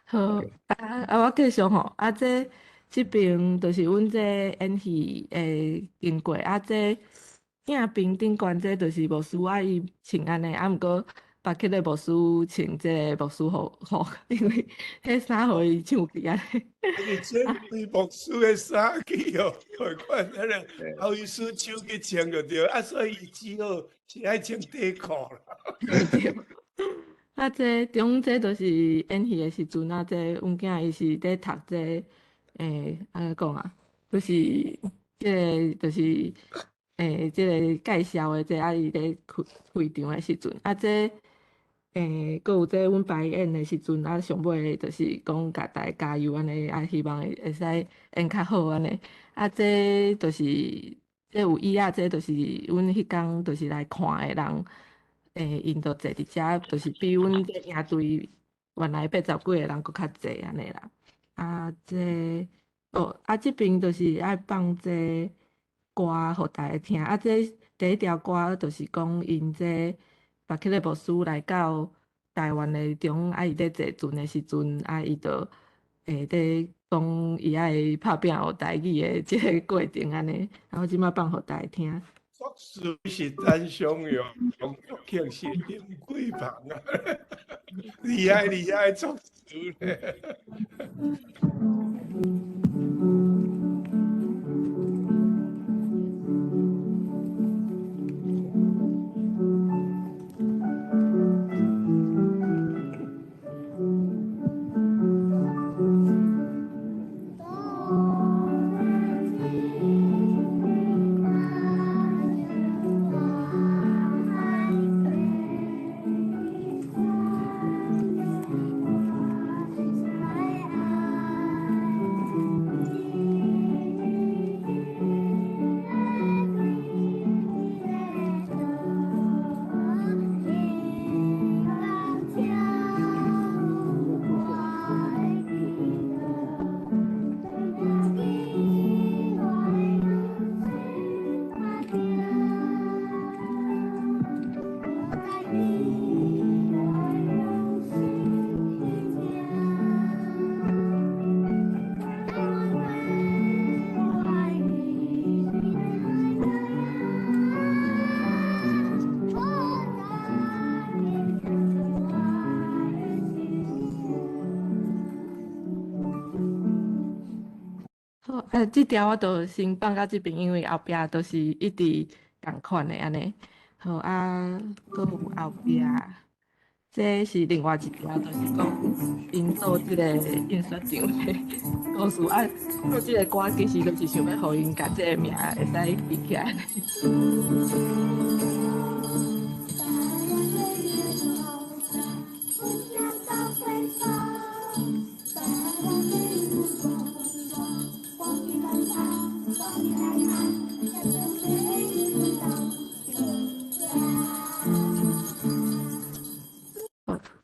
好，啊啊，我繼續吼，啊，這這爿就是阮這演戲的經過，啊，這鏡邊頂懸這就是牧師愛伊穿按呢，啊，毋過別去咧牧師穿這個牧師服服，因為彼衫予伊搶去按呢。伊這對牧師的衫去哦，看彼个後醫師手去穿就對，啊，所以伊只好是愛穿短褲啦。對。啊，這中這就是演戲的時陣啊，這阮囝伊是佇讀這，按怎講啊？就是這个就是，這个介紹的這啊，伊咧開開場的時陣，啊，這，閣有這阮排演的時陣，啊，上尾就是講共大家加油按呢，啊，希望會使演較好按呢。啊，這就是這有椅仔，這就是阮彼工就是來看的人。𪜶就坐佇遮，就是比阮這營隊原來80幾個人閣較濟按呢啦。啊，這哦，啊，這爿就是愛放這歌予大家聽。啊，這第一條歌就是講𪜶這巴克勒牧師來到台灣的中，啊，伊咧坐船的時陣，啊，伊就咧講伊愛拍拚學台語的這个過程按呢。啊，我這馬放予大家聽。作詞是陳松勇，作曲是林桂鵬啊，厲害厲害，作詞咧。啊，這條我就先放到這邊，因為後壁都是一直仝款的按呢。好啊，閣有後壁，這是另外一條，就是講𪜶做這個印刷廠的故事啊。做這個歌其實就是想欲予𪜶共這個名會使記起來。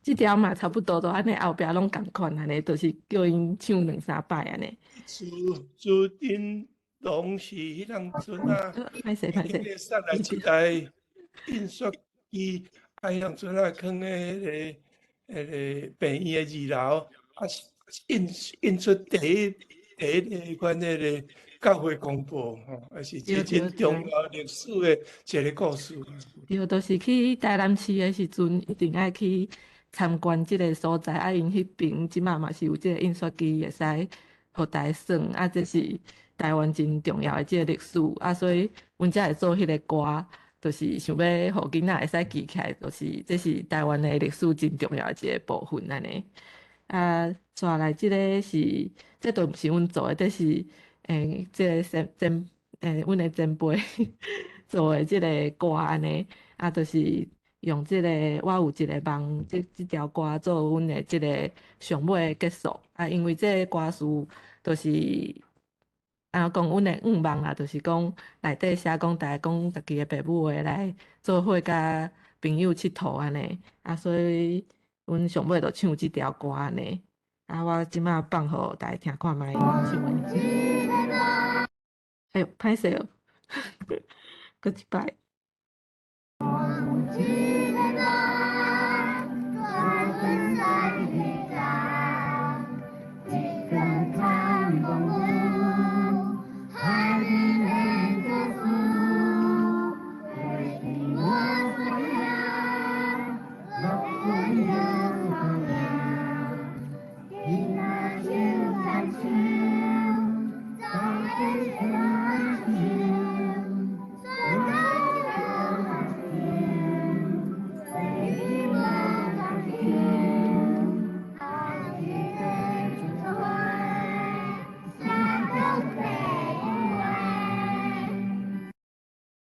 這條嘛差不多，都按呢後壁攏仝款按呢，就是叫𪜶唱兩三擺按呢。朱朱丁龍是彼當陣啊，歹勢歹勢，送來一台印刷機，啊，彼當陣啊，囥佇彼個病院的二樓，啊，印印出第一個款彼個教會公報吼，也是真真重要歷史的一個故事。對，就是去台南市的時陣，一定愛去參觀這個所在，啊，𪜶彼爿這馬嘛是有這個印刷機會使予大家耍，啊，這是台灣真重要的這個歷史，啊，所以阮才會做彼個歌，就是想欲予囡仔會使記起來，就是這是台灣的歷史真重要的一個部分按呢。啊，紲來這個是，這都毋是阮做的，這是這個前前阮的前輩做的這個歌按呢，啊，就是用這個我有一個夢，這條歌做阮的這個上尾結束。啊，因為這個歌詞就是按怎講，阮的願望啦，就是講內底寫講，逐家講家己的爸母會來做伙佮朋友𨑨迌按呢，啊，所以阮上尾就唱這條歌按呢。啊，我這馬放予大家聽看覓唱的。哎喲，歹勢哦，閣一擺。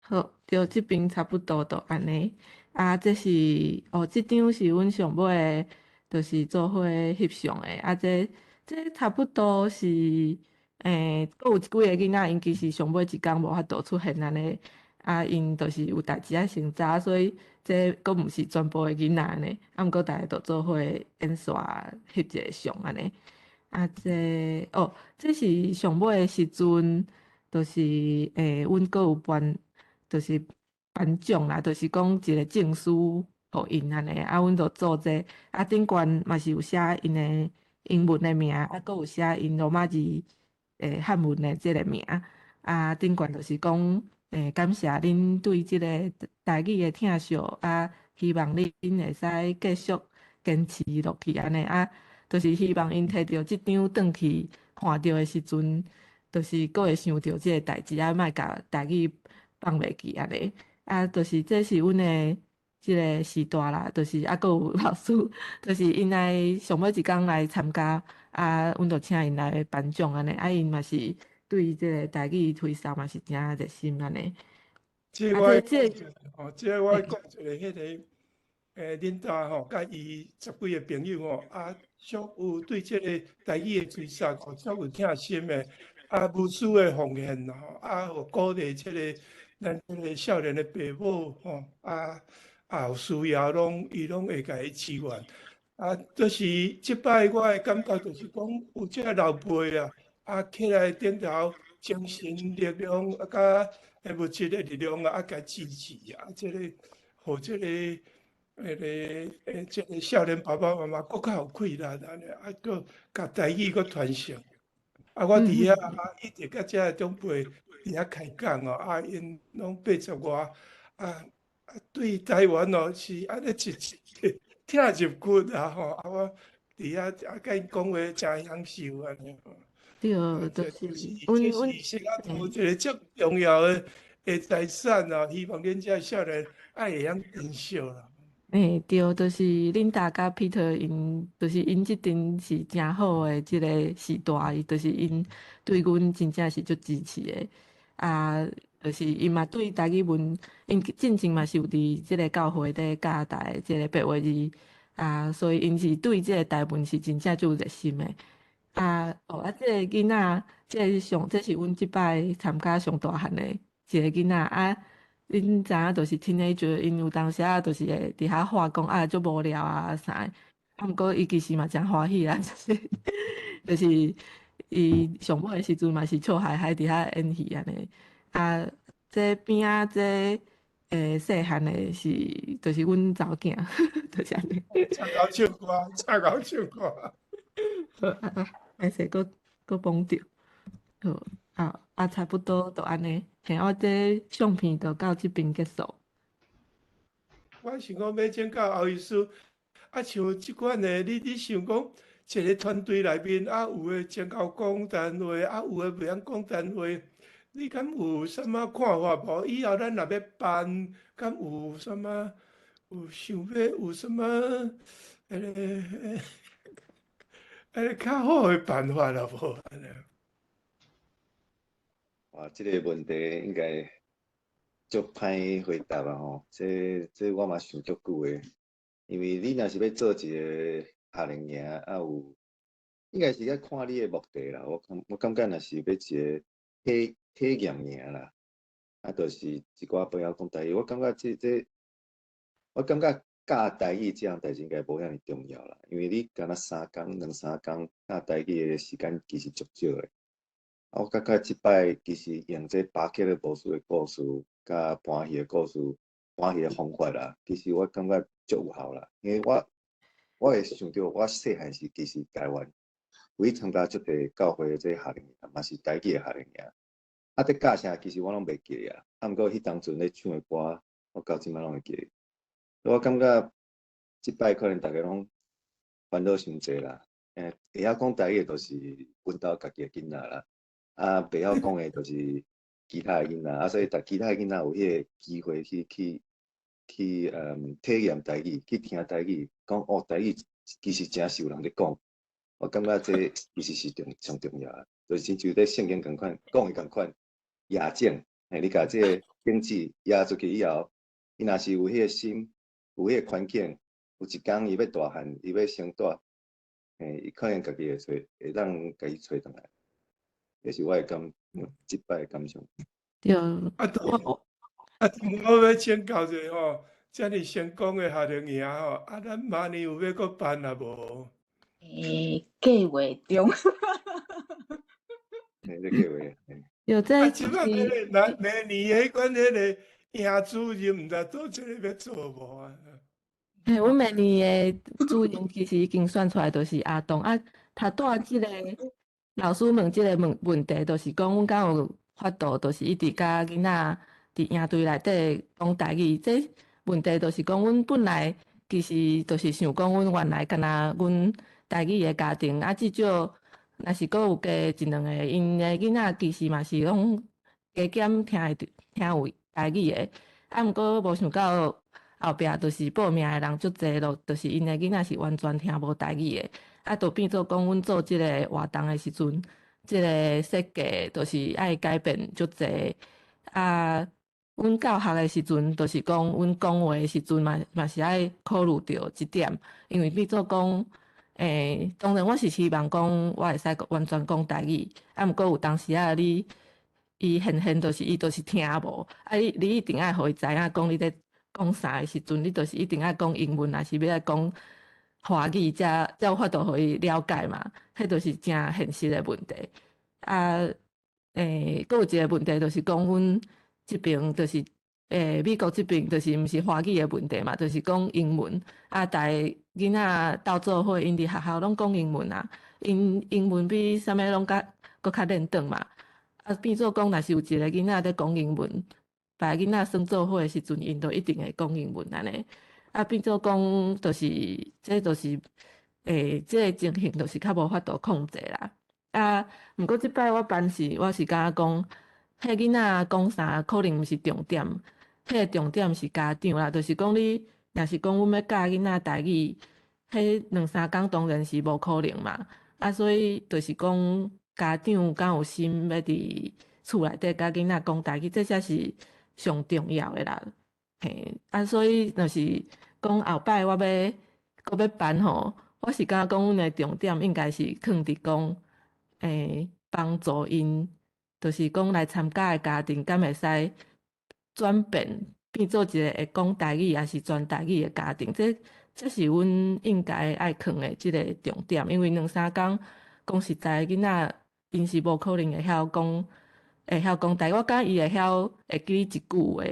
好，對，這邊差不多就按呢。啊，這是哦，這張是阮上尾，就是做伙翕相的。啊，這差不多是，閣有幾個囡仔，𪜶其實上尾一工無法度出現按呢。啊，𪜶就是有代誌愛先走，所以這閣毋是全部的囡仔按呢。啊，毋過逐家都做伙演煞翕一個相按呢。啊，這哦，這是上尾的時陣，就是阮閣有頒。就是頒獎啦，就是講一個證書予𪜶按呢，啊，阮就做這個，啊，頂懸嘛是有寫𪜶的英文的名，啊，閣有寫𪜶羅馬字漢文的這個名，啊，頂懸就是講，感謝恁對這個台語的疼惜，啊，希望恁會使繼續堅持落去按呢，啊，就是希望𪜶提著這張轉去看著的時陣，就是閣會想著這個代誌，啊，莫共台語放袂記按呢，啊，就是這是阮的這個時代啦，就是啊，閣有老師，就是𪜶來上尾一工來參加，啊，阮就請𪜶來頒獎按呢，啊，𪜶嘛是對這個台語推銷嘛是誠熱心按呢。這我講一下吼，這我講一個彼個，恁大吼，佮伊十幾个朋友吼，啊，足有對這個台語的推銷，足有疼心的，啊，無私的奉獻吼，啊，有鼓勵這個。咱這個少年的爸母吼，啊啊有需要攏伊攏會共伊支援。啊，就是這擺我的感覺就是講，有這個老輩啊，啊起來頂頭精神力量啊，佮物質的力量啊，啊共支持啊，這個，予這個，彼個，這個少年爸爸媽媽閣較有氣力按呢，啊，閣共台語閣傳承。啊，我佇遐啊，一直佮這個長輩。佇遐開講哦，啊，𪜶攏80外，啊啊，對台灣哦是按呢一一疼入骨啊吼，啊，我佇遐啊，佮𪜶講話誠享受按呢。對，這就是阮這阮是西雅圖一个足重要的財產啊！希望恁這少年愛會曉珍惜啦。欸，對，就是 Linda 佮 Peter 𪜶，就是𪜶這陣是誠好的這個時代，伊就是𪜶對阮真正是足支持的。啊，就是𪜶嘛對台語文，𪜶進前嘛是有佇這个教會咧教台這个白話字，啊，所以𪜶是對這个台文是真正足有熱心的。啊，哦，啊，這个囡仔，這个上，這是阮這擺參加上大漢的一个囡仔啊。恁知影，就是 teenager，𪜶有當時仔就是會佇遐話講啊，足無聊啊啥的。啊，毋過伊其實嘛誠歡喜啦，就是伊上尾的時陣嘛是笑嗨嗨佇遐演戲按呢。啊，這邊仔這細漢的是，就是阮查某囝，就是按呢。唱𠢕唱歌，唱𠢕唱歌。好啊，歹勢，閣閣碰著。好，啊啊，差不多就按呢。嘿，我這相片就到這邊結束。我想講欲請教侯醫師，啊，像這款的，你想講一个團隊內面啊，有的真𠢕講台話，啊，有的袂曉講台話，你敢有啥物看法無？以後咱若欲辦，敢有啥物有想欲有啥物彼个較好的辦法啦無？按呢？哇，這个問題應該足歹回答啊吼！這我嘛想足久的，因為你若是欲做一个夏令營，啊有應該是愛看你的目的啦。我感覺若是欲一个體驗營啦，啊，就是一寡袂曉講台語，我感覺這我感覺教台語這項代誌應該無遐爾重要啦，因為你敢若三工、兩三工教台語的時間其實足少的。啊，我感覺這擺其實用這巴結的牧師的故事，佮盤戲的故事、盤戲的方法啦，其實我感覺足有效啦。因為我會想著我細漢時其實台灣有去參加足濟教會的這夏令營，嘛是台語的夏令營。啊，佇教啥其實我攏袂記得啊。啊，毋過彼當陣咧唱的歌，我到這擺攏會記得。我感覺這擺可能逐家攏煩惱傷濟啦。會曉講台語的，就是阮兜家己的囡仔啦。啊，袂曉講的，就是其他的囡仔。啊，所以逐其他的囡仔有彼个機會去體驗台語，去聽台語，講哦，台語其實誠是有人咧講。我感覺這其實是上重要的，就是親像佇聖經仝款講的仝款，野種，嘿，你共這个種子野出去以後，伊若是有彼个心，有彼个環境，有一工伊欲大漢，伊欲生大，嘿，伊可能家己會揣，會當家己揣轉來。這是我的這擺的感想。對，啊，對，啊，我欲請教者吼，遮爾成功的夏令營吼，啊，咱明年有欲閣辦啊無？欸，計劃中。嘿，咧計劃。有這啊，這擺彼个，咱明年彼款彼个營主任，毋知佗一个欲做無啊？嘿，阮明年的主任其實已經選出來，就是阿東啊。頭拄仔這个老師問這个問題，就是講阮敢有法度，就是一直佮囡仔佇營隊內底講台語。這問題就是講，阮本來其實就是想講，阮原來敢若阮台語的家庭，啊，至少若是閣有加一兩個，𪜶的囡仔其實嘛是攏加減聽會聽有台語的。啊，毋過無想到後壁就是報名的人足濟咯，就是𪜶的囡仔是完全聽無台語的。啊，就變做講，阮做這个活動的時陣，這个設計就是愛改變足濟。啊，阮教學的時陣，就是講阮講話的時陣嘛是愛考慮著這點，因為變做講，當然我是希望講我會使完全講台語，啊，毋過有當時仔你伊現現就是伊就是聽無，啊，你一定愛予伊知影講你咧講啥的時陣，你就是一定愛講英文，抑是欲愛講華語，才有法度予伊了解嘛，彼就是誠現實的問題。啊，閣有一個問題就是講，阮這爿就是，美國這爿就是毋是華語的問題嘛，就是講英文。啊，逐个囡仔鬥做伙，𪜶佇學校攏講英文啊，𪜶英文比啥物攏較閣較輪轉嘛。啊，變做講，若是有一個囡仔咧講英文，別个囡仔耍做伙的時陣，𪜶就一定會講英文按呢。啊，變做講，就是這就是，這个情形就是較無法度控制啦。啊，毋過這擺我辦是，我是感覺講，彼囡仔講啥可能毋是重點，彼個重點是家長啦，就是講你若是講阮欲教囡仔台語，彼兩三工當然是無可能嘛。啊，所以就是講家長敢有心欲佇厝內底佮囡仔講台語，這才是上重要的啦。嘿，啊，所以若是講後擺我欲閣欲辦吼，我是感覺講阮的重點應該是囥佇講，幫助𪜶，就是講來參加的家庭，敢會使轉變變做一個會講台語，抑是全台語的家庭，這是阮應該愛囥的這个重點。因為兩三工講實在，囡仔𪜶是無可能會曉講台語。我感覺伊會曉會記一句話，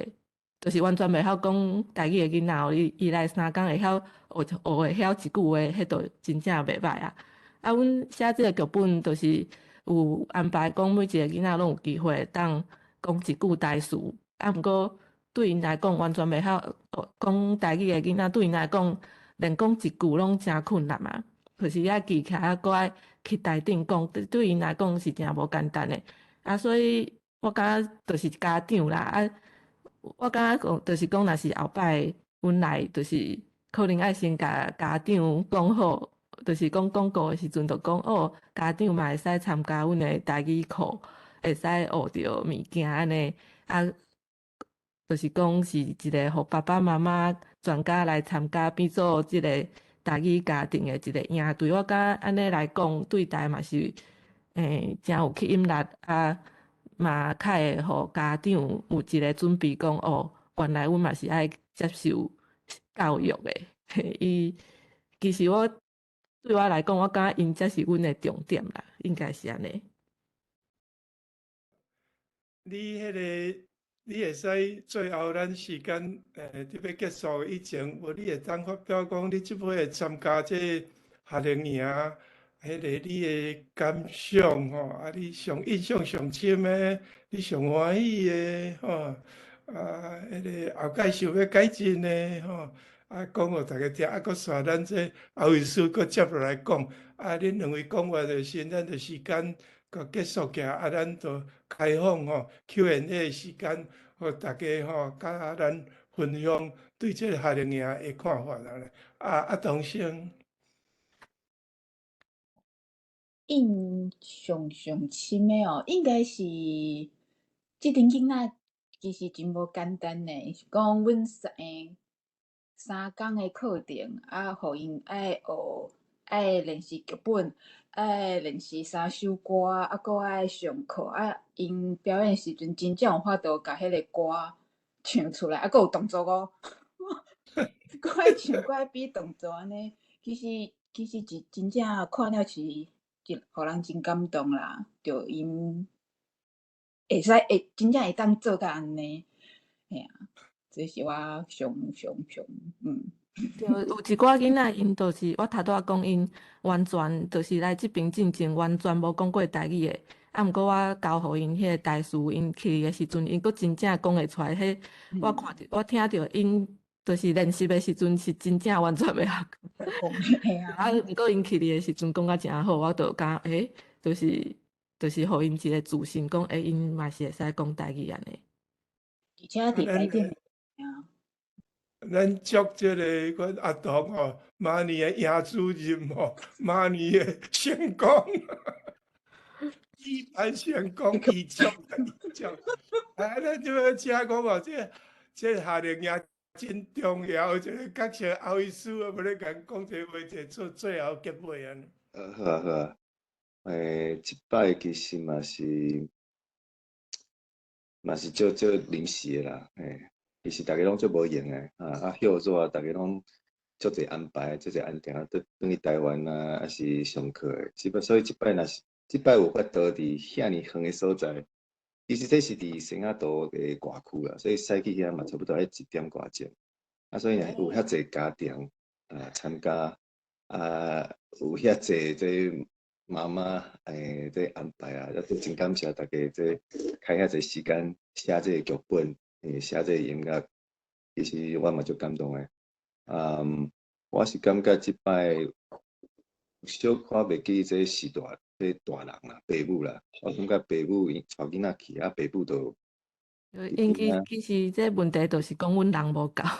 就是完全袂曉講台語的囡仔哦，伊來三工會曉學學會曉一句話，彼就真正袂䆀啊。啊，阮寫這个劇本就是有安排講每一个囡仔攏有機會當講一句台詞，啊，毋過對𪜶來講完全袂曉講台語的囡仔，對𪜶來講連講一句攏誠困難嘛。就是愛記起來，閣愛去台頂講，對𪜶來講是誠無簡單的。啊，所以我感覺就是家長啦，啊，我感覺講就是講，若是後擺阮來，就是可能愛先共家長講好，就是講廣告的時陣，就講哦，家長嘛會使參加阮的台語課，會使學著物件按呢，啊，就是講是一个予爸爸媽媽全家來參加，變做這个台語家庭的一个營隊。我感覺按呢來講，對台嘛是誠有吸引力啊，嘛較會予家長有一个準備，講哦，原來阮嘛是愛接受教育的。伊其實我對我來講，我感覺𪜶才是阮的重點啦，應該是按呢。你彼个，你會使最後咱時間佇欲結束以前，無你會當發表講，你這擺會參加這夏令營，彼个你的感想吼，啊，你上印象上深的，你上歡喜的吼，啊，彼个後蓋想欲改進的吼，啊，講予逐家聽，啊，閣煞咱這後醫師閣接落來講，啊，恁兩位講完就先，咱就時間閣結束起來，啊，咱就開放吼 Q&A 的時間，予大家吼佮咱分享對這个夏令營的看法啦。啊啊，同生。印象上深的哦，應該是這陣囡仔其實真無簡單呢。是講阮3工的課程，啊，予𪜶愛學愛練習劇本，愛練習三首歌，啊，閣愛上課，啊，𪜶表演時陣真正有法度共彼个歌唱出來，啊，閣有動作哦，閣愛唱，閣愛比動作按呢。其實是真正看了是真，予人真感動啦。就𪜶會使會真正會當做甲按呢，嘿啊，這是我上上上。對，有一寡囡仔，𪜶就是我頭拄仔講，𪜶完全就是來這爿進前完全無講過台語的，啊，毋過我教予𪜶彼个台詞，𪜶去的時陣，𪜶閣真正講會出來。彼我看著，我聽著𪜶就是練習的時陣是真正完全袂曉講。啊，毋過𪜶去的時陣講甲誠好，我就感覺就是予𪜶一個自信，講𪜶嘛是會使講台語按呢。而且佇台頂。咱祝這个阮阿童吼，明年的營主任吼，明年的成功，舉辦成功，預祝預祝。啊，咱這欲請講哦，這夏令營真重要，這个角色後醫師啊，欲咧共講這話，這做最後結尾按呢。好啊好啊，這擺其實嘛是足足臨時的啦，嘿。其實逐家攏足無閒的，啊，歇熱逐家攏足濟安排，足濟安定，啊，轉去台灣啊，抑是上課的。所以這擺若是這擺有法度佇遐爾遠的所在，其實這是佇聖雅圖的外區啦，所以駛去遐嘛差不多愛一點外鐘。啊，所以若有遐濟家庭啊參加，啊，有遐濟這媽媽這安排啊，也都真感謝大家這開遐濟時間寫這個劇本。寫這個音樂，其實我嘛足感動的。我是感覺這擺小可袂記這時代，這大人啦、爸母啦，我感覺爸母𪜶帶囡仔去，啊，爸母就𪜶其實這問題就是講阮人無夠，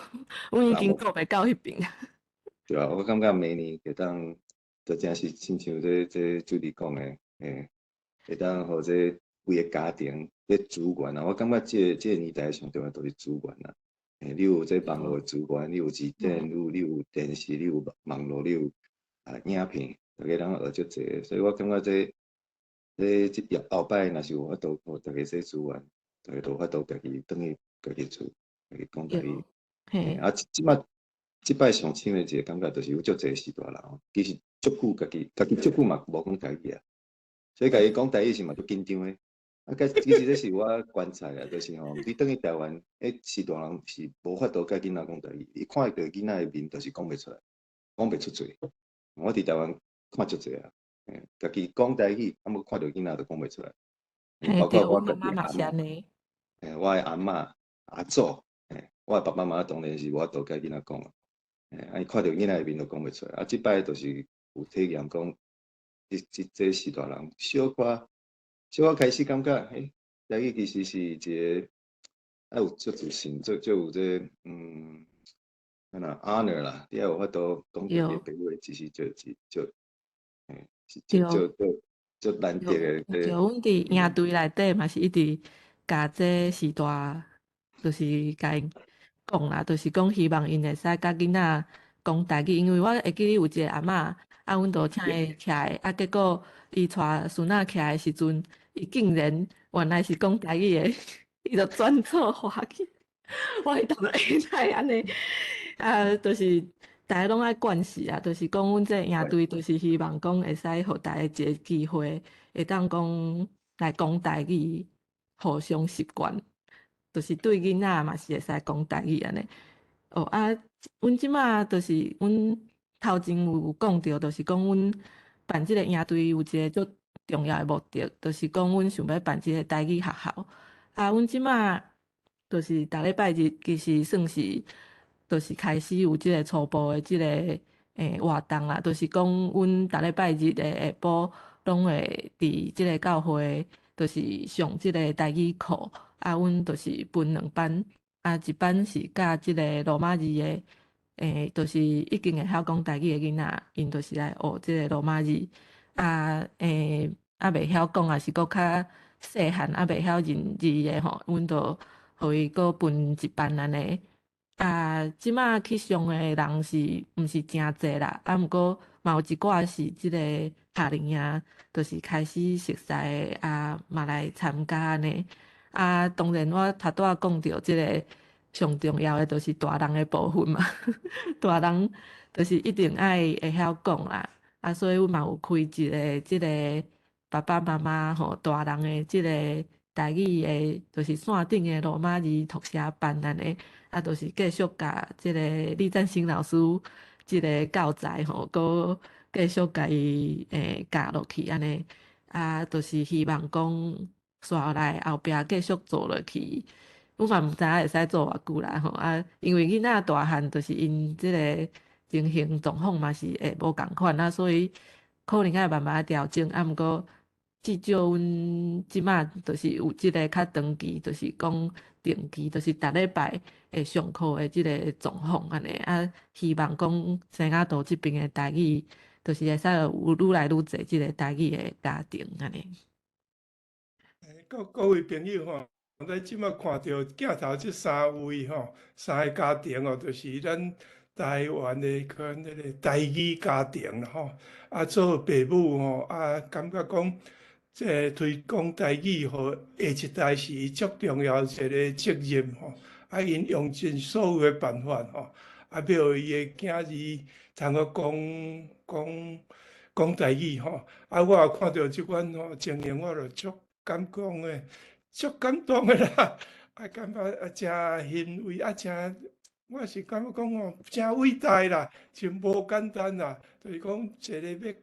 阮已經顧袂到彼邊。對啊，我感覺明年會當，就真是親像這主持講的，會當予這規个家庭這資源啊，我感覺這個年代上重要就是資源啦。你有這網路的資源，你有字典，你有電視，你有網路，你有影片，逐家通學足濟，所以我感覺這後擺若是有法度，予逐家這資源，逐家都有法度家己轉去家己厝，家己講台語。啊，這擺這擺上深的一個感覺就是有足濟序大人，其實足久家己足久嘛無講台語啊，所以家己講台語時嘛足緊張的。啊，其實這是我觀察啊，就是吼，你轉去台灣，序大人是無法度佮囡仔講台語，伊看著囡仔的面就是講袂出來，講袂出嘴。我佇台灣看足濟啊，家己講台語，啊，無看著囡仔就講袂出來。包括我家己阿嬤，我的阿嬤、阿祖，我的爸爸媽媽當然是無法度佮囡仔講啊。啊，伊看著囡仔的面就講袂出來。啊，這擺就是有體驗講，這序大人小可小可開始感覺，台語其實是一個愛有足自信，足足有這按怎 honor 啦，你愛有法度講家己的白話，其實就是足，是足足足足難得的。對，阮佇營隊內底嘛是一直共這序大，就是共𪜶講啦，就是講希望𪜶會使佮囡仔講台語，因為我會記得有一個阿嬤，啊，阮就請伊起來，啊，結果伊帶孫仔起來的時陣，伊竟然原來是講台語的，伊就轉做華語。我彼當會使按呢，啊，就是逐家攏愛關係啊，就是講阮這營隊，就是希望講會使予逐家一個機會，會當講來講台語，互相習慣，就是對囡仔嘛是會使講台語按呢。哦啊，阮這馬就是阮頭前有講著，就是講阮辦這個營隊有一個足重要的目的，就是講阮想欲辦這個台語學校。啊，阮這馬就是逐禮拜日其實算是，就是開始有這個初步的這個活動啦，就是講阮逐禮拜日的下晡攏會佇這個教會，就是上這個台語課。啊，阮就是分兩班，啊，一班是教這個羅馬字的，就是已經會曉講台語的囡仔，𪜶就是來學這個羅馬字。啊，猶袂曉講，抑是閣較細漢，猶袂曉認字的吼，阮就予伊閣分一班按呢。啊，這馬去上的人是毋是誠濟啦？啊，毋過嘛有一寡是這個夏令營，就是開始熟似的啊，嘛來參加按呢。啊，當然我頭拄仔講著這個上重要的，就是大人的部分嘛。大人就是一定愛會曉講啦。啊，所以阮嘛有開一個這個爸爸媽媽吼，大人的這個台語的，就是線頂的羅馬字讀寫班按呢。啊，就是繼續共這個李占星老師這個教材吼，閣繼續共伊教落去按呢。啊，就是希望講紲落來後壁繼續做落去，阮嘛毋知影會使做偌久啦吼。啊，因為囡仔大漢，就是𪜶這個情形狀況嘛是會無仝款啊，所以可能愛慢慢調整。啊，毋過至少阮這馬就是有這個較長期，就是講定期，就是逐禮拜會上課的這個狀況按呢。啊，希望講西雅圖這爿的台語，就是會使有愈來愈濟這個台語的家庭按呢。各位朋友吼，咱這馬看著鏡頭這三位吼，三個家庭哦，就是咱台灣的可能彼個台語家庭啦吼。啊，做爸母吼，啊，感覺講這個推廣台語予下一代是足重要一個責任吼。啊，𪜶用盡所有的辦法吼，啊，欲予伊的囝兒通好講講講台語吼。啊，我也看著這款吼情形，我就足感動的，足感動的啦！啊，感覺啊，誠欣慰，啊，誠我是感覺講吼，誠偉大啦，真無簡單啦。就是講一個欲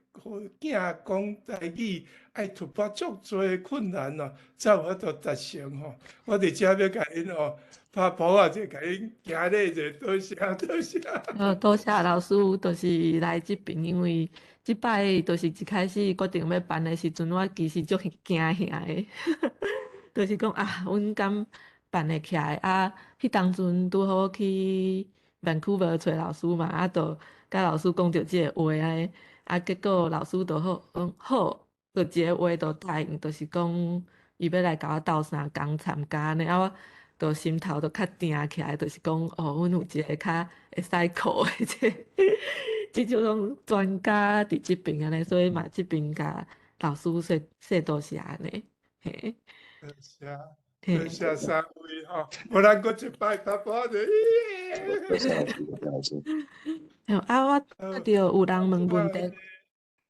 予囝講台語，愛突破足濟困難咯，才有法度達成吼。我佇遮欲共𪜶吼拍噗仔者，共𪜶行禮者，多謝多謝。多謝老師，就是來這邊，因為這擺就是一開始決定欲辦的時陣，我其實足驚嚇的，就是講啊，阮敢辦會起來啊？彼當陣拄好去 Vancouver 揣老師嘛，啊，就佮老師講著這个話按呢，啊，結果老師就好講好，就一个話就答應，就是講伊欲來共我鬥相共參加按呢，啊，我就心頭就較定起來，就是講哦，阮有一个較會使靠的這種專家佇這邊按呢，所以嘛這邊共老師說說多謝按呢，嘿。多謝，多謝三位吼，無咱閣一擺拍噗仔者。啊，我看著有人問問題，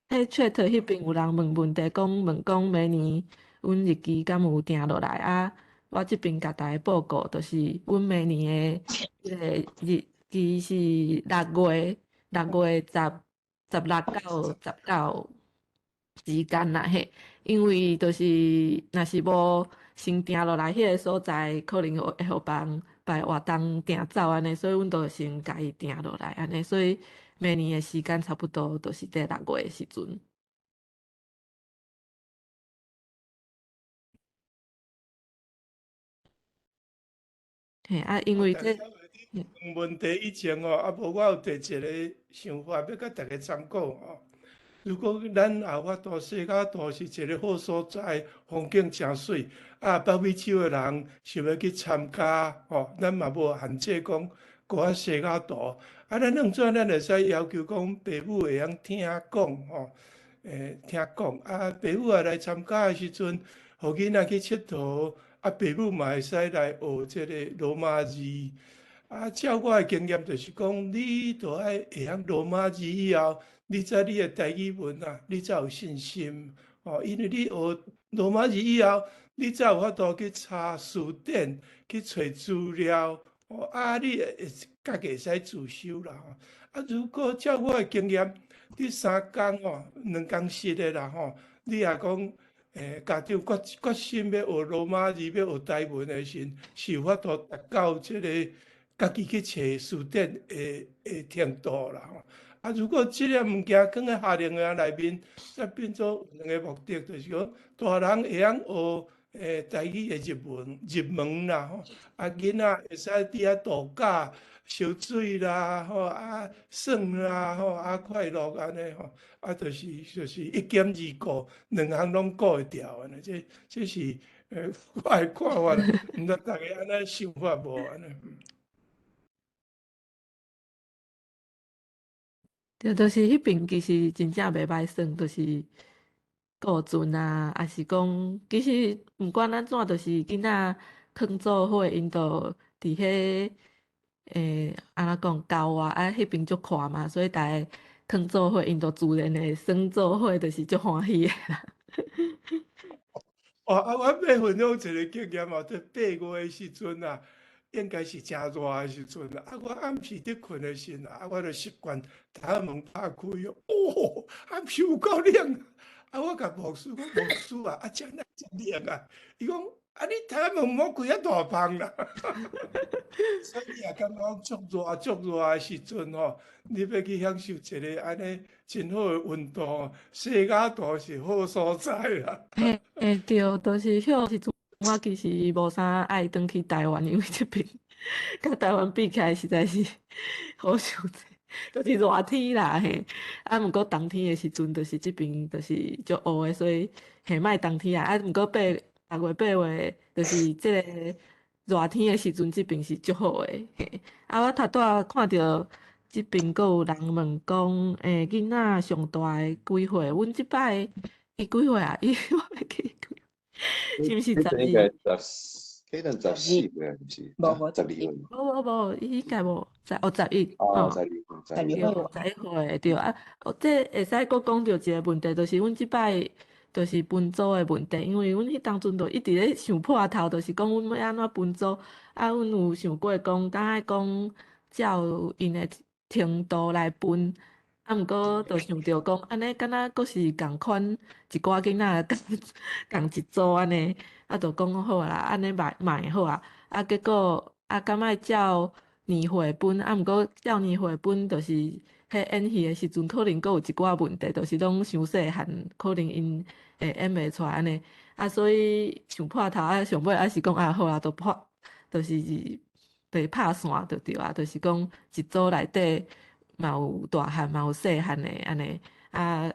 彼 chat 彼邊有人問問題，講問講明年阮日期敢有定落來啊？我這邊共大家報告，就是阮明年的彼个日期是6月16到19之間啦嘿，因為就是若是無先定落來，彼个所在可能會予別人別活動訂走按呢，所以阮就先共伊定落來按呢，所以明年的時間差不多就是佇六月的時陣。嘿啊，因為這問問題以前哦，啊無我有提一个想法，欲共大家參考吼。如果咱也有法度，西雅圖是一个好所在，風景誠媠，啊，北美洲的人想欲去參加吼，咱嘛無限制講閣較西雅圖，啊，咱按怎咱會使要求講爸母會曉聽講吼，聽講，啊，爸母也來參加的時陣，予囡仔去𨑨迌，啊，爸母嘛會使來學這个羅馬字。啊，照我的經驗就是講，你著愛會曉羅馬字以後，你才你的台語文啊，你才有信心哦。因為你學羅馬字以後，你才有法度去查辭典，去揣資料哦。啊，你會家己會使自修啦吼。啊，如果照我的經驗，你三工吼，兩工實的啦吼，你若講家長決心欲學羅馬字，欲學台文的時陣，是有法度達到這個家己去揣辭典的程度啦吼。啊，如果這个物件囥佇夏令營內面，才變做兩個目的，就是講大人會曉學台語的入門啦吼，啊，囡仔會使佇遐度假、泅水啦吼，啊，耍啦吼，啊，快樂按呢吼，啊，就是一兼二顧，兩項攏顧會著按呢，這是我的看法，毋知大家按呢想法無按呢？對，就是彼邊其實真正袂歹耍，就是顧船啊，抑是講其實毋管按怎，就是囡仔囥做伙，𪜶就佇彼按怎講郊外啊，彼邊足闊嘛，所以逐个囥做伙，𪜶就自然會耍做伙，就是足歡喜的啦。哦，啊，我欲分享一个經驗哦，佇8月的時陣啊，應該是誠熱的時陣啊，啊，我暗時佇睏的時陣啊，我就習慣窗門拍開哦，啊，有夠冷啊！我共牧師講，牧師啊，啊，這哪遮冷啊？伊講，啊，你窗門毋好開遐大縫啦。所以你也感覺足熱足熱的時陣吼，你欲去享受一个按呢真好的溫度，西雅圖是好所在啦。嘿，嘿，對，就是彼時陣。我其實無啥愛轉去台灣，因為這邊佮台灣比起來，實在是好傷濟，就是熱天啦嘿。啊，毋過冬天的時陣，就是這邊就是足烏的，所以嘿莫冬天啊。啊，毋過6月8月，就是這个熱天的時陣，這邊是足好的嘿。啊，我頭拄仔看著這邊閣有人問講，囡仔上大的幾歲？阮這擺伊幾歲啊？伊我袂記幾。是毋是12？可能14歲，毋是？無無 12歲。無無無，伊應該無十哦11。哦，12歲，12歲，11歲對啊。哦，這會使閣講著一个問題，就是阮這擺就是分組的問題，因為阮彼當陣就一直咧想破頭，就是講阮欲按怎分組。啊，阮有想過講，敢愛講照𪜶的程度來分。啊，毋過就想著講，按呢敢若閣是仝款一寡囡仔仝一組按呢，啊，就講好啦，按呢賣賣好啊。啊，結果啊，敢愛照年歲分，啊，毋過照年歲分，就是彼演戲的時陣，可能閣有一寡問題，就是攏傷細漢，可能𪜶會演袂出來按呢。啊，所以想破頭啊，上尾還是講啊，好啊，就破，就是袂拍散就對啊，就是講一組內底嘛有大漢嘛有細漢的按呢。啊，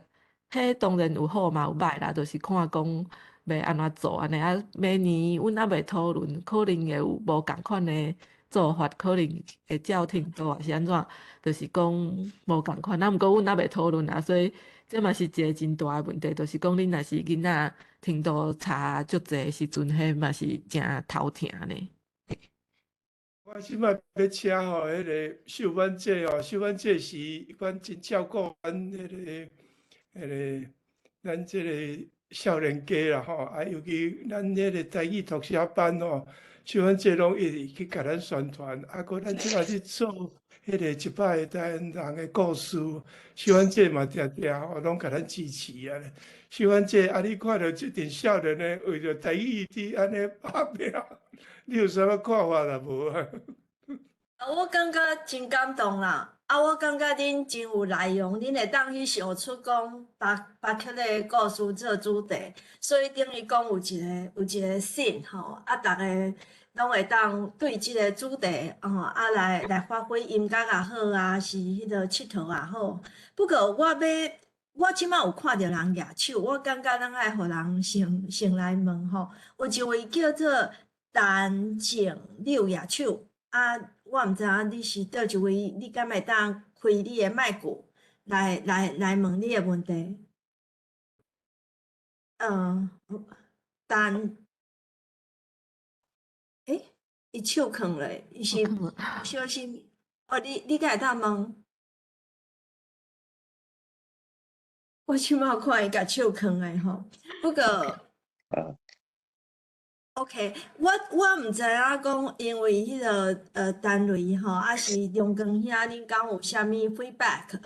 彼當然有好嘛有歹啦，就是看講欲按怎做按呢。啊，明年阮猶未討論，可能會有無仝款的做法，可能會照程度抑是按怎，就是講無仝款。啊，毋過阮猶未討論啊，所以這嘛是一個真大的問題，就是講恁若是囡仔程度差足濟的時陣，彼嘛是誠頭疼呢。我這擺欲請吼，彼個秀婉姐吼，秀婉姐是阮真照顧阮彼個咱這個少年家啦吼，啊，尤其咱彼個台語讀寫班吼，秀婉姐攏一直去共咱宣傳，啊，閣咱這擺去做彼個一百個台灣人的故事，秀婉姐嘛定定吼攏共咱支持啊。秀婉姐，啊，你看著這陣少年的為著台語佇按呢拍拚，你有啥物看法啦無啊？啊，我感覺真感動啦！啊，我感覺恁真有內容，恁會當去想出講把巴克的故事做主題，所以等於講有一個線吼，啊，逐家攏會當對這個主題吼，啊來發揮音樂也好啊，是彼個𨑨迌也好。不過我欲，我這擺有看著人舉手，我感覺咱愛予人先來問吼。有一位叫做陳靜柳舉手，啊，我毋知影你是佗一位，你敢會當開你的麥克來問你的問題？陳，欸，伊手囥咧，伊是小心，哦，你敢會當問？我這擺看伊共手囥的吼，不過。OK，我毋知影講，因為彼個單位吼，抑是中光遐，恁敢有啥物 feedback？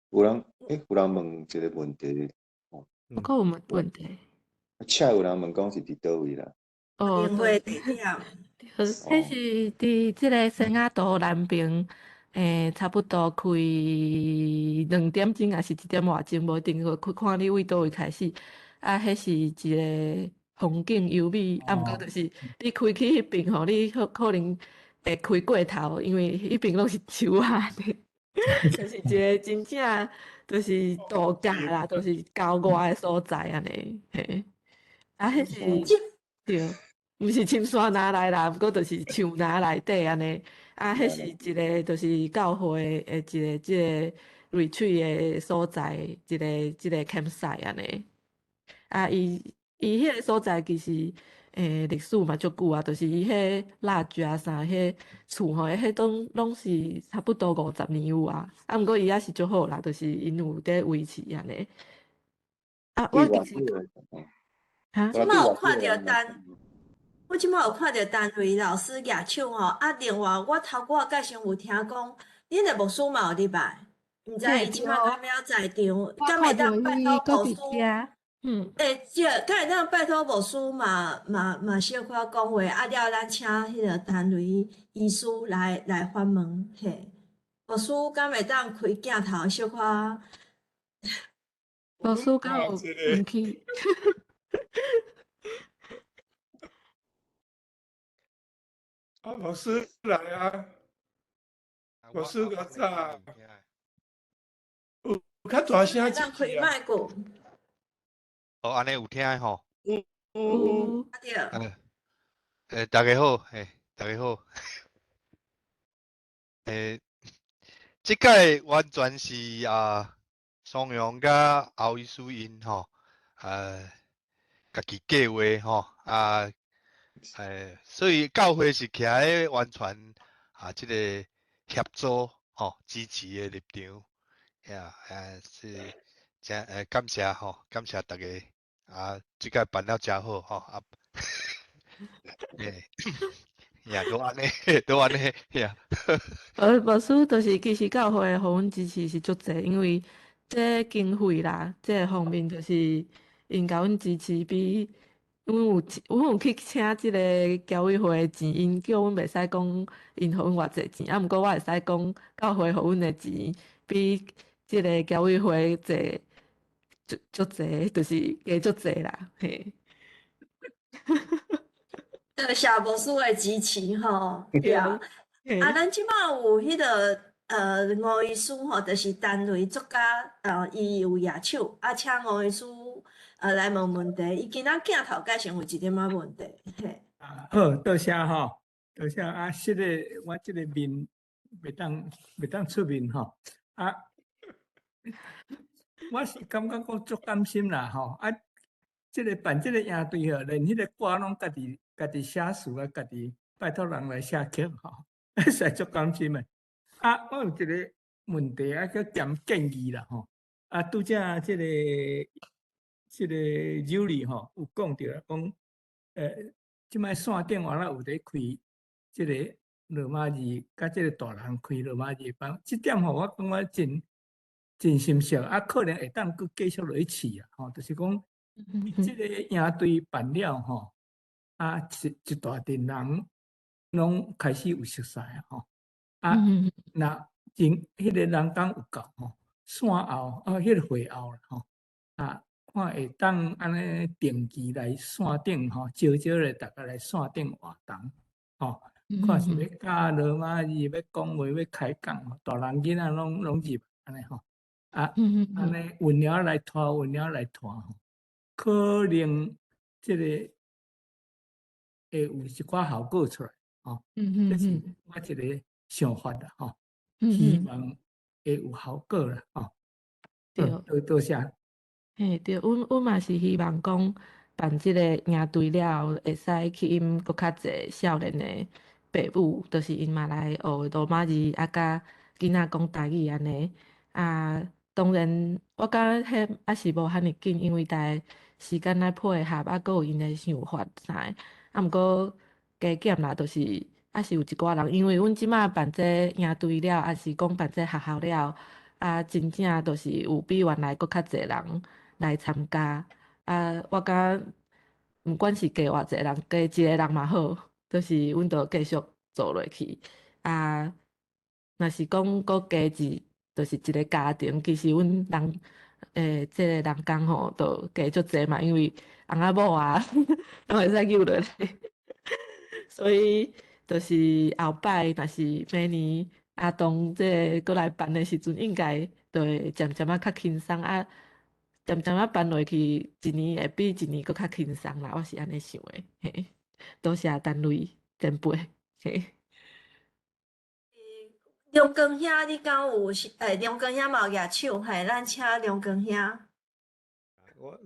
有人問一個問題。我閣有問問題。請有人問講是佇佗位啦？哦，聯會地點。對，彼是佇這個西雅圖南邊。差不多開2點鐘，抑是1點外鐘，無一定去看你對佗位開始。啊，彼是一個風景優美，啊，毋過就是你開去彼邊吼，你可能會開過頭，因為彼邊攏是樹仔，就是一個真正就是度假啦，就是郊外的所在按呢，嘿。啊，彼是對，毋是深山林內啦，毋過就是樹林內底按呢。啊，彼是一個就是教會的一個這個 retreat 的所在，一個這個 campsite 按呢。啊，伊彼個所在其實歷史嘛足久啊，就是伊彼 lodge 啊啥，彼厝吼，彼攏是差不多50年有啊。啊，毋過伊也是足好啦，就是𪜶有佇維持按呢。啊，我其實，哈？這擺有看著單。我這擺有看著單位老師舉手吼，啊，另外我頭拄仔蓋先有聽講，恁的牧師嘛有入來，毋知伊這擺敢猶在場，敢會當拜託牧師？欸，這敢會當拜託牧師嘛小可講話，啊了咱請彼個單位醫師來發問，嘿，牧師敢會當開鏡頭小可？牧師敢有問題？啊，牧師來啊！牧師較早有較大聲一開麥克。哦，按呢有聽吼？有有。對。大家好，嘿，大家好。這擺完全是啊，松陽佮侯醫師𪜶吼，家己計劃吼，啊。所以教會是徛咧完全啊，這個協助吼支持的立場，呀，是誠感謝吼，感謝大家啊，這擺辦了誠好吼啊。嘿，呀，都按呢，都按呢，呀。牧師就是其實教會予阮支持是足濟，因為這經費啦，這個方面就是𪜶共阮支持比阮有去請這个僑委會的錢，𪜶叫阮袂使講𪜶予阮偌濟錢，啊，毋過我會使講教會予阮的錢比這个僑委會濟足足濟，就是加足濟啦，嘿。多謝牧師的支持吼，對啊。嘿。啊，咱這擺有彼个吳醫師吼，就是單位作家，伊有舉手，啊，請吳醫師來問問題。伊今仔鏡頭蓋先有一點仔問題，嘿。啊，好，多謝吼，多謝啊！這個我這個面袂當出面吼，啊，我是感覺講足感心啦吼，啊，這个辦這个營隊吼，連彼个歌攏家己寫詞啊，家己拜託人來寫曲吼，實在足感心的。啊，我有一个問題啊，叫兼建議啦吼。啊，拄才這个 Julie 吼有講著講，這擺線頂原來有咧開這个羅馬字，佮這个大人開羅馬字班，這點吼我感覺真真心適，啊，可能會當閣繼續落去試啊，吼，就是講，這个營隊辦了吼，啊，一大陣人攏開始有熟似啊，吼，啊，若真彼个人工有夠吼，線後啊，彼个會後啦吼，啊，看會當按呢定期來線頂吼，少少咧逐家來線頂活動，吼，看是欲教羅馬字，欲講話，欲開講，大人囡仔攏入按呢吼，啊，按呢運了來拖，運了來拖吼，可能這个會有一寡效果出來，吼，這是我一个想法啦，吼，希望會有效果啦，吼。對，多謝。嘿，對，阮嘛是希望講辦這个營隊了後，會使吸引閣較濟少年的爸母，就是𪜶嘛來學羅馬字，啊，佮囡仔講台語按呢。啊，當然，我感覺彼猶是無遐爾緊，因為逐个時間來配合，啊，閣有𪜶的想法啥的。啊，毋過加減啦，就是猶是有一寡人，因為阮這擺辦這營隊了，抑是講辦這學校了，啊，真正就是有比原來閣較濟人來參加。啊，我感覺毋管是加偌濟人，加一个人嘛好，就是阮就繼續做落去。啊，若是講閣加一，就是一个家庭，其實阮人這个人工吼，就加足濟嘛，因為翁仔某啊，攏會使揪落來。所以就是後擺若是明年阿東這個閣來辦的時陣，應該就會漸漸仔較輕鬆啊，漸漸仔辦落去，一年會比一年閣較輕鬆啦。我是按呢想的，嘿。多謝單位前輩，嘿。梁光兄，你敢有？梁光兄嘛有舉手，嘿，咱請梁光兄。我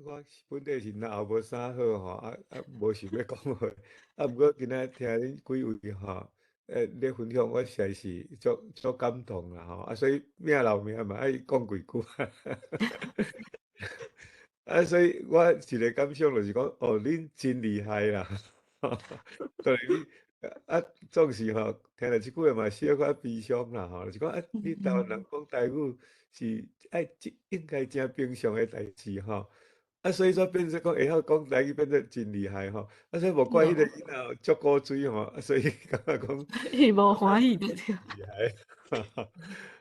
本底是腦無啥好吼，啊無想欲講話，啊毋過今仔聽恁幾位吼，咧分享，我實在是足足感動啦吼，啊所以名留名嘛愛講幾句，啊所以我一个感想就是講，哦，恁真厲害啦，對你啊總是吼，聽著這句話嘛小可悲傷啦吼，就是講啊，你台灣人講台語是愛應該誠平常的代誌吼。啊，所以說變做講會曉講台語變做真厲害吼，啊，所以無怪彼个囡仔足古錐吼，啊，所以感覺講伊無歡喜著對。厲害，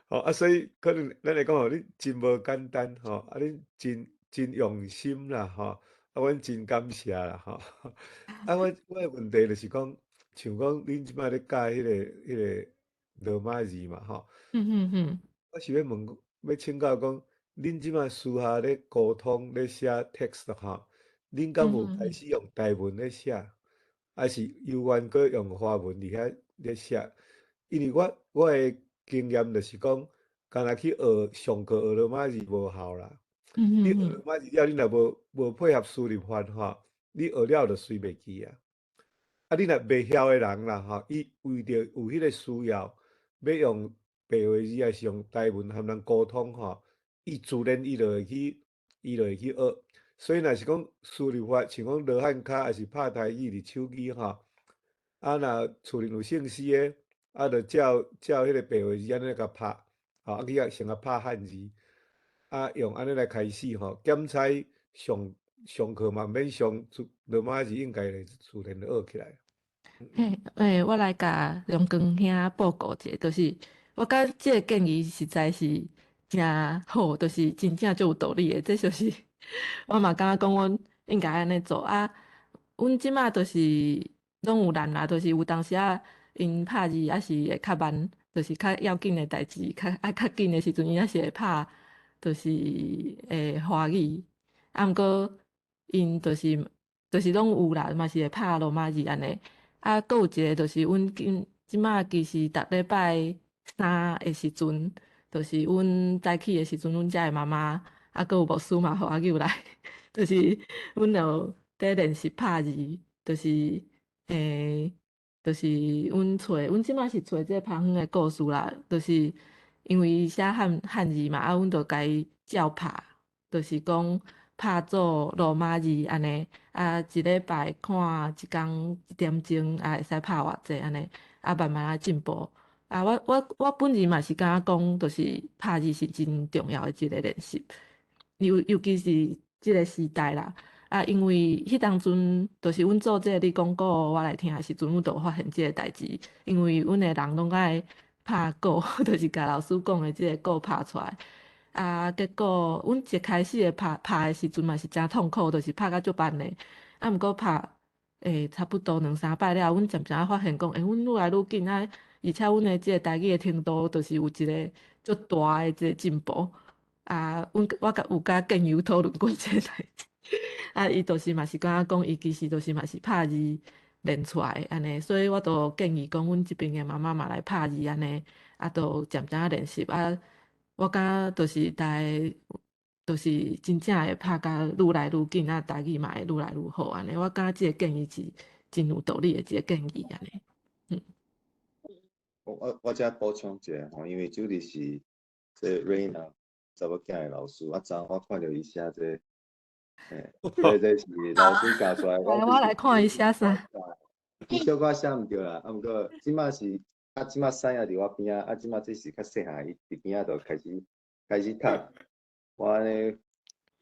吼啊，所以可能咱來講吼，恁真無簡單吼，啊，恁真真用心啦吼，啊，阮真感謝啦吼。啊，我的問題就是講，像講恁這擺咧教彼个羅馬字嘛吼，我是欲問，欲請教講，恁這擺私下咧溝通咧寫 text 吼，恁敢有開始用台文咧寫，還是猶原閣用華文佇遐咧寫？因為我的經驗就是講，干焦去學上課學羅馬字無效啦。你學羅馬字了，你若無配合輸入法吼，你學了就隨袂記啊。啊，你若袂曉的人啦吼，伊為著有彼个需要，欲用白話字抑是用台文和人溝通吼，伊自然伊就會去，伊就會去學。所以若是講輸入法，像講羅漢跤，抑是拍台語佇手機吼，啊若厝裡有姓氏的，啊就照照彼个白話字按呢共拍，吼，啊去共先共拍漢字，啊用按呢來開始吼，檢採上上課嘛毋免上，羅馬字應該會自然就學起來。嘿，欸，我來共梁光兄報告一下，就是我感覺這個建議實在是誠好，就是真正足有道理的。這就是我嘛感覺講，阮應該按呢做啊。阮這馬就是攏有難啦，就是有當時仔𪜶拍字猶是會較慢，就是較要緊的代誌，較愛較緊的時陣，𪜶猶是會拍，就是會華語。啊，毋過𪜶就是攏有啦，嘛是會拍羅馬字按呢。啊，閣有一個就是阮今這馬其實逐禮拜三的時陣，就是阮早起的時陣，阮遮的媽媽啊，閣有牧師嘛，予阿舅來，就是阮就佇練習拍字，就是欸，就是阮揣，阮這馬是揣這個芳遠的故事啦，就是因為伊寫漢漢字嘛，啊，阮就共伊照拍，就是講拍做羅馬字按呢，啊，一禮拜看一工一點鐘，啊，會使拍偌濟按呢，啊，慢慢仔進步。啊，我本人嘛是感覺講，就是拍字是真重要的一個練習，尤其是這個時代啦。啊，因為彼當陣，就是阮做這個你講故我來聽的時陣，阮就發現這個代誌，因為阮的人攏愛拍鼓，就是共老師講的這個鼓拍出來。啊，結果阮一開始的拍拍的時陣嘛是誠痛苦，就是拍甲足慢的。啊，毋過拍欸差不多兩三擺了後，阮漸漸仔發現講，欸，阮愈來愈緊啊，而且阮的這個台語的程度，就是有一個足大的這個進步。啊，阮我共有共建友討論過這個代誌。啊，伊就是嘛是感覺講，伊其實就是嘛是拍字練出來按呢，所以我就建議講，阮這邊的媽媽嘛來拍字按呢，啊，就漸漸仔練習啊。我感覺就是逐个，就是真正會拍甲愈來愈緊，啊，台語嘛會愈來愈好按呢。我感覺這個建議是真有道理的一個建議按呢。嗯。我遮補充一下吼，因為這裡是這 Raina 查某囝的老師，啊，昨我看著伊寫這個，嘿，這是老師教出來。來，我來看伊寫啥。伊小可寫毋對啦，啊，毋過這馬是。啊，這馬屎仔佇我邊仔，啊，這馬這是較細漢，伊佇邊仔就開始開始讀。我按呢，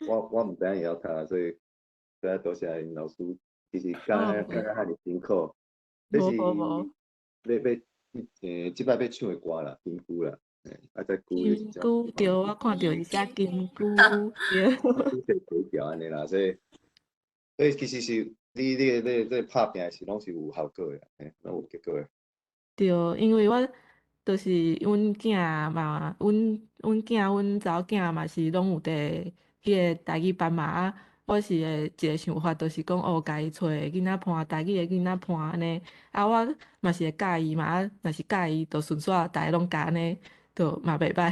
我毋知影伊曉讀，所以所以多謝𪜶老師，其實教教甲遐爾辛苦。這是欲欲欸，這擺欲唱的歌啦，金龜啦，欸，啊，再金龜對，我看著伊寫金龜對。對調按呢啦，所以其實是你拍拚是攏是有效果的，嘿，攏有結果的。對，因為我就是阮囝嘛，阮囝、阮查某囝嘛是攏有佇彼個台語班嘛，啊，我是會一個想法，就是講哦，共伊揣囡仔伴，台語的囡仔伴按呢，啊，我嘛是會教伊嘛，啊，若是教伊，就順紲逐个攏教按呢，就嘛袂䆀，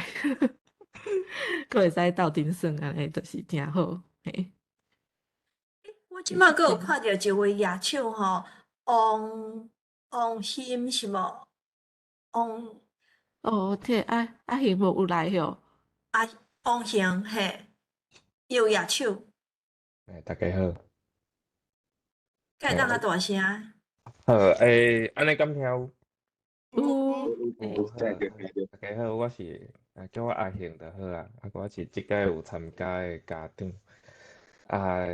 閣會使鬥陣耍按呢，就是誠好，嘿。我這馬閣有看著一位舉手吼，王王興是無？王哦，這阿阿興無有來吼？啊，王興嘿，有舉手。欸，大家好。敢會當較大聲？好，欸，按呢敢聽有？有。有，好，大家好，我是啊，叫我阿興就好啊。啊，我是這擺有參加的家長，啊，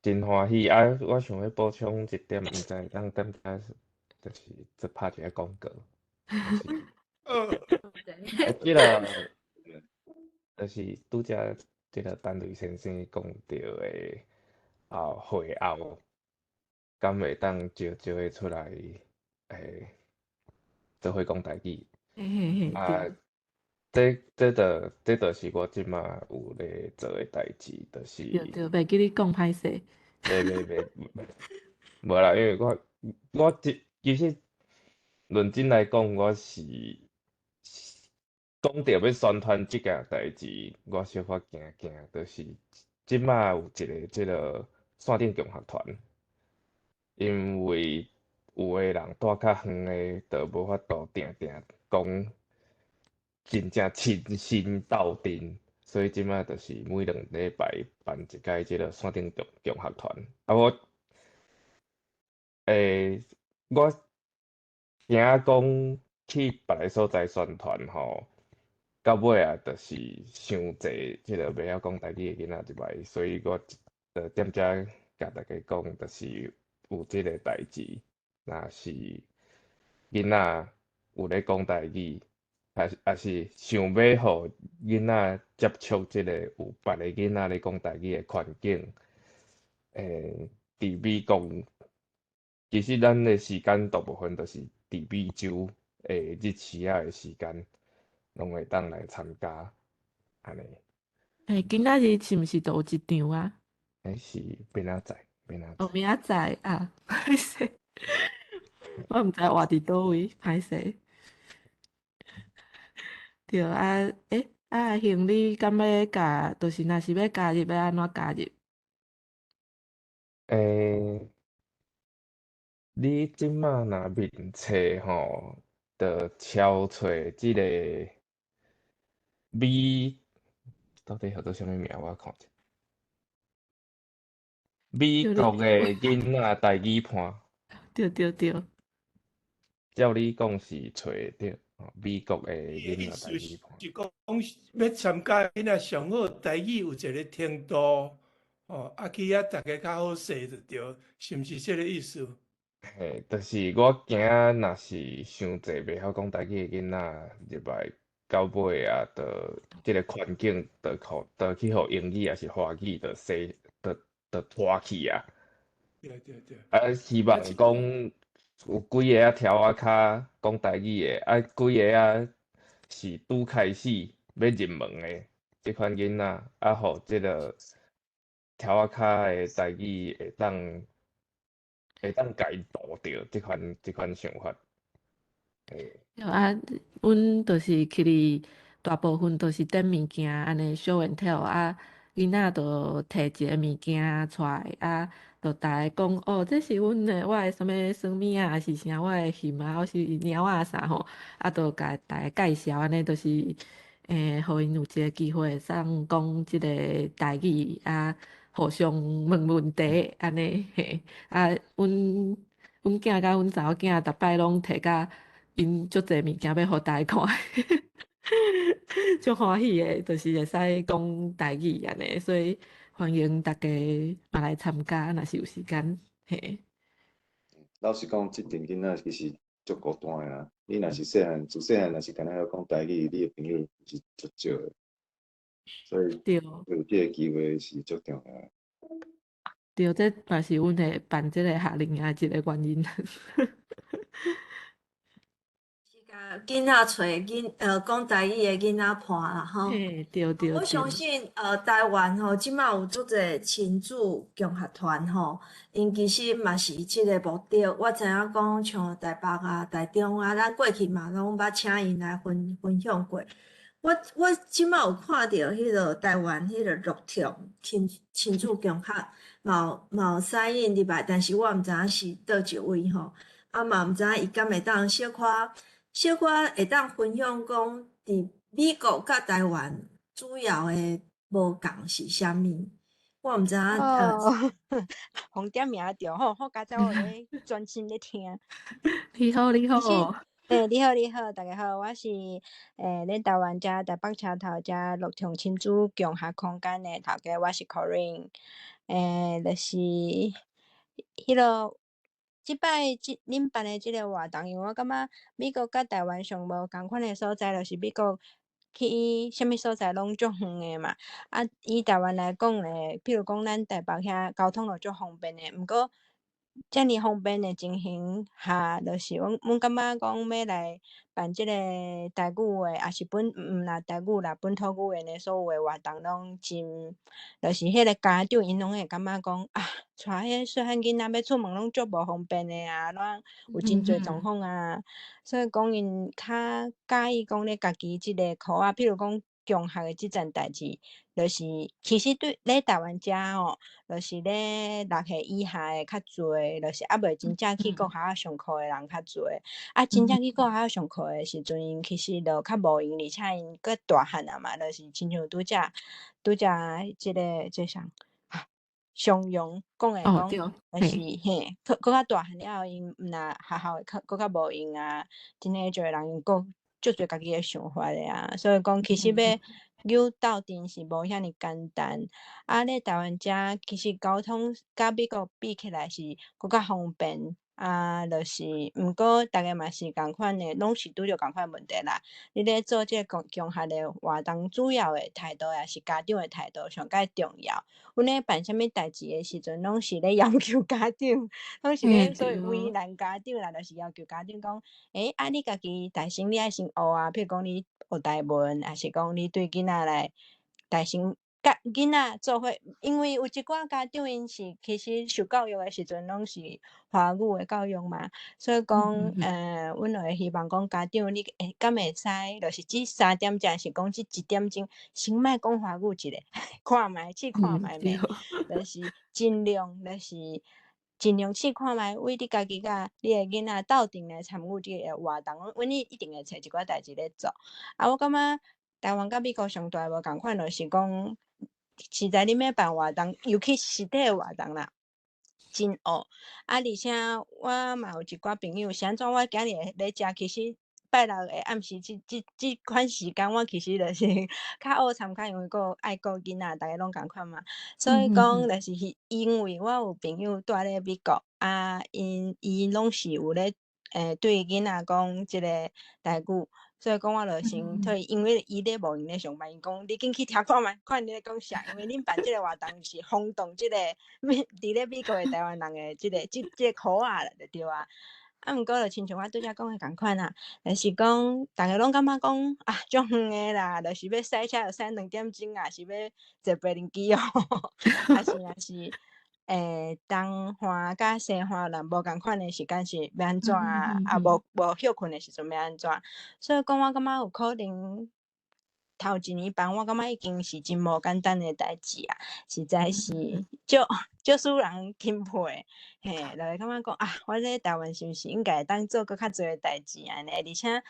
真歡喜啊！我想欲補充一點，毋知會當踮遮，就是做拍一個廣告。就是這個就是拄才這個陳雷先生講著的啊，會後敢會當招招的出來，欸，做伙講台語。嘿嘿嘿，啊，這就是我這馬有咧做的代誌，就是。對對，袂記你講歹勢。袂袂袂，無啦，因為我這其實論真來講，我是講著欲宣傳這件代誌，我小可驚驚，就是這馬有一個這个線頂共學團，因為有的人蹛較遠的，就無法度定定講真正親身鬥陣，所以這擺就是每2禮拜辦一擺這个線頂共學團。啊，我，我驚講去別个所在宣傳吼，到尾啊，就是傷濟這个袂曉講台語的囡仔入來，所以我就踮遮共大家講，就是有這个代誌，若是囡仔有咧講台語，抑是想欲予囡仔接觸這个有別个囡仔咧講台語的環境，佇美國，其實咱的時間大部分都是佇美洲的日時仔的時間，攏會當來參加，按呢。今仔日是毋是都有一場啊？是明仔載，明仔哦，明仔載啊，歹勢，我毋知活佇佗位，歹勢。對啊，啊阿興，你敢欲加？就是若是欲加入，欲按怎加入？你這擺若面冊吼，就敲揣這个美，到底號做啥物名？我看者。美國的囡仔台語伴。對對對。照你講是揣會著，美國的囡仔台語伴。是講欲參加囡仔上好台語有一个程度，哦，啊去遐逐家較好勢就對，是毋是這个意思？嘿，就是我驚若是傷濟袂曉講台語的囡仔入來，到尾啊，就這个環境就去予英語抑是華語就洗，就拖去啊。對對對。啊，希望講有幾个仔柱仔跤講台語的，啊，幾个仔是拄開始欲入門的這款囡仔，啊，予這个柱仔跤的台語會當共伊導著這款想法。對啊，阮就是去哩大部分都是點物件按呢 show and tell 啊，囡仔就提一个物件出來啊，就逐家講哦，這是阮的我的啥物耍物仔，抑是啥我的熊啊，抑是貓仔啥吼，啊，就共逐家介紹按呢，就是，予𪜶有一个機會會使講這个台語啊，互相問問題按呢嘿，啊，阮囝佮阮查某囝逐擺攏提甲𪜶足濟物件欲予逐家看，足歡喜的，就是會使講台語按呢，所以歡迎大家嘛來參加，若是有時間，嘿。老實講，這陣囡仔其實足孤單的啦。你若是細漢，自細漢若是干焦曉講台語，你的朋友是足少的。所以有這个機會是足重要的。對，這嘛是阮會辦這个夏令營的一个原因。是共囡仔揣講台語的囡仔伴啦吼。嘿，對對。我相信台灣吼，這擺有足濟親子共學團吼，𪜶其實嘛是這个目的。我知影講像台北啊、台中啊，咱過去嘛攏捌請𪜶來分享過。我這擺有看著彼个台灣彼个樂暢親子共學，嘛有 sign in 入來，但是我毋知影是佗一位吼，啊嘛毋知影伊敢會當小可會當分享講，佇美國佮台灣主要的無仝是啥物？我毋知影。哦，予點名著吼，好佳哉我咧專心咧聽。你好，你好。你好，你好，大家好，我是咧台灣遮台北車頭遮樂暢親子共學空間的頭家，我是 Corinne。就是彼个這擺這恁辦的這个活動，因為我感覺美國佮台灣上無仝款的所在，就是美國去啥物所在攏足遠的嘛。啊，以台灣來講咧，譬如講咱台北遐交通就足方便的，毋過遮爾方便的情形下，就是阮感覺講欲來辦這个台語的，抑是毋若台語啦，本土語言的所有的活動攏真，就是彼个家長𪜶攏會感覺講啊，帶彼細漢囡仔欲出門攏足無方便的啊，怎有真濟狀況啊，所以講𪜶較佮意講咧家己這个箍仔，譬如講。共學的這層代誌，就是其實對咧台灣遮吼，就是咧6歲以下的較濟，就是猶未真正去國校上課的人較濟。啊，真正去國校上課的時陣，𪜶其實就較無閒，而且𪜶閣大漢啊嘛，就是親像拄才拄才這个這啥啊，常用講的講，就是嘿，閣閣較大漢了後，𪜶毋若學校會較閣較無閒啊，真的濟人𪜶閣足濟家己的想法的啊，所以講其實欲扭鬥陣是無遐爾簡單。啊，咧台灣遮其實交通佮美國比起來是閣較方便。啊，就是，毋過逐家嘛是仝款的，攏是拄著仝款問題啦。你咧做這個共學的活動，主要的態度也是家長的態度上蓋重要。阮咧辦啥物代誌的時陣，攏是咧要求家長，攏是咧所謂為難家長啦，就是要求家長講，欸，啊，你家己大聲你愛先學啊，譬如講你學台文，抑是講你對囡仔來大聲。佮囡仔做伙，因為有一寡家長𪜶是其實受教育的時陣攏是華語的教育嘛，所以講，阮就會希望講家長你會敢會使，就是這3點鐘，抑是講這1點鐘，先莫講華語一下，看覓試看覓欲，就是盡量，就是盡量試看覓，為你家己佮你的囡仔鬥陣來參與這个活動，阮一定會揣一寡代誌咧做。啊，我感覺台灣佮美國上大無仝款，就是講。實在你欲辦活動，尤其實體的活動啦，真學。啊，而且我嘛有一寡朋友，是按怎我今日會咧遮，其實拜六的暗時這款時間，我其實就是較學參加，因為閣愛顧囡仔，逐家攏仝款嘛。所以講，就是因為我有朋友蹛咧美國，啊，𪜶伊攏是有咧，對囡仔講這個台語。所以講，我就先退，因為伊咧無閒咧上班，伊講你緊去聽看覓，看你咧講啥。因為恁辦這個活動是轟動這個美佇咧美國的台灣人的這個這這個箍仔就對啊。啊，毋過就親像我拄才講的仝款啊，就是講逐家攏感覺講啊，足遠的啦，就是欲駛車就駛2點鐘啊，是欲坐飛機哦，還是還是。東岸佮西岸人無仝款的時間是欲按怎啊？啊，無無歇睏的時陣欲按怎？所以講，我感覺有可能頭一年辦，我感覺已經是真無簡單的代誌啊！實在是足足使人欽佩，嘿，就會感覺講啊，我咧台灣是毋是應該會當做閣較濟的代誌按呢？而且，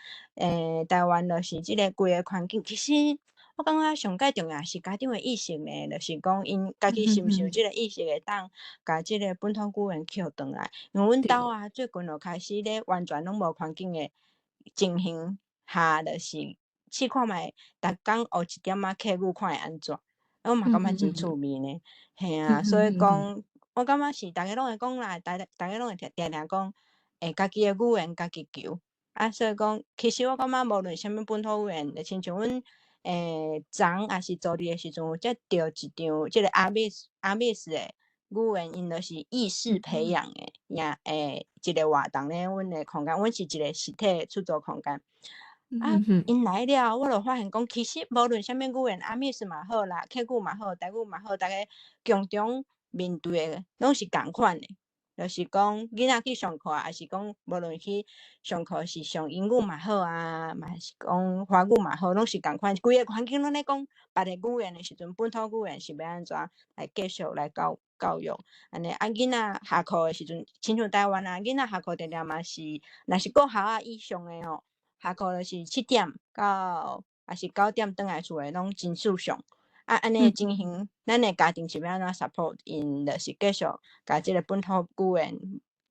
台灣就是這个規个環境，其實。我感覺上蓋重要是家長的意識呢，就是講𪜶家己是毋是有這个意識會當共這个本土語言抾轉來。因為阮兜啊，最近就開始咧完全攏無環境的情形下，就是試看覓，逐工學一點仔客語，看會按怎。我嘛感覺真趣味呢，嘿啊，所以講，我感覺是逐家攏會講啦，逐逐家攏會定定講，家己的語言家己求。啊，所以講，其實我感覺無論啥物本土語言，就親像阮昨抑是昨日的時陣，有接著一場這个阿密斯的語言，𪜶就是意識培養的，也一个活動咧，阮的空間，阮是一個實體出租空間。啊，𪜶來了，我就發現講，其實無論啥物語言，阿密斯嘛好啦，客語嘛好，台語嘛好，逐家共同面對的攏是仝款的。就是講囡仔去上課，抑是講無論去上課是上英語嘛好啊，嘛是講華語嘛好，攏是仝款。規个環境攏咧講別个語言的時陣，本土語言是欲按怎來繼續來教教育？按呢啊，囡仔下課的時陣，親像台灣啊，囡仔下課定定嘛是，若是國校仔以上的吼，下課就是7點到，抑是9點轉來厝的，攏真矽上。啊，按呢情形，咱的家庭是欲按怎 support 𪜶，就是繼續共這个本土語言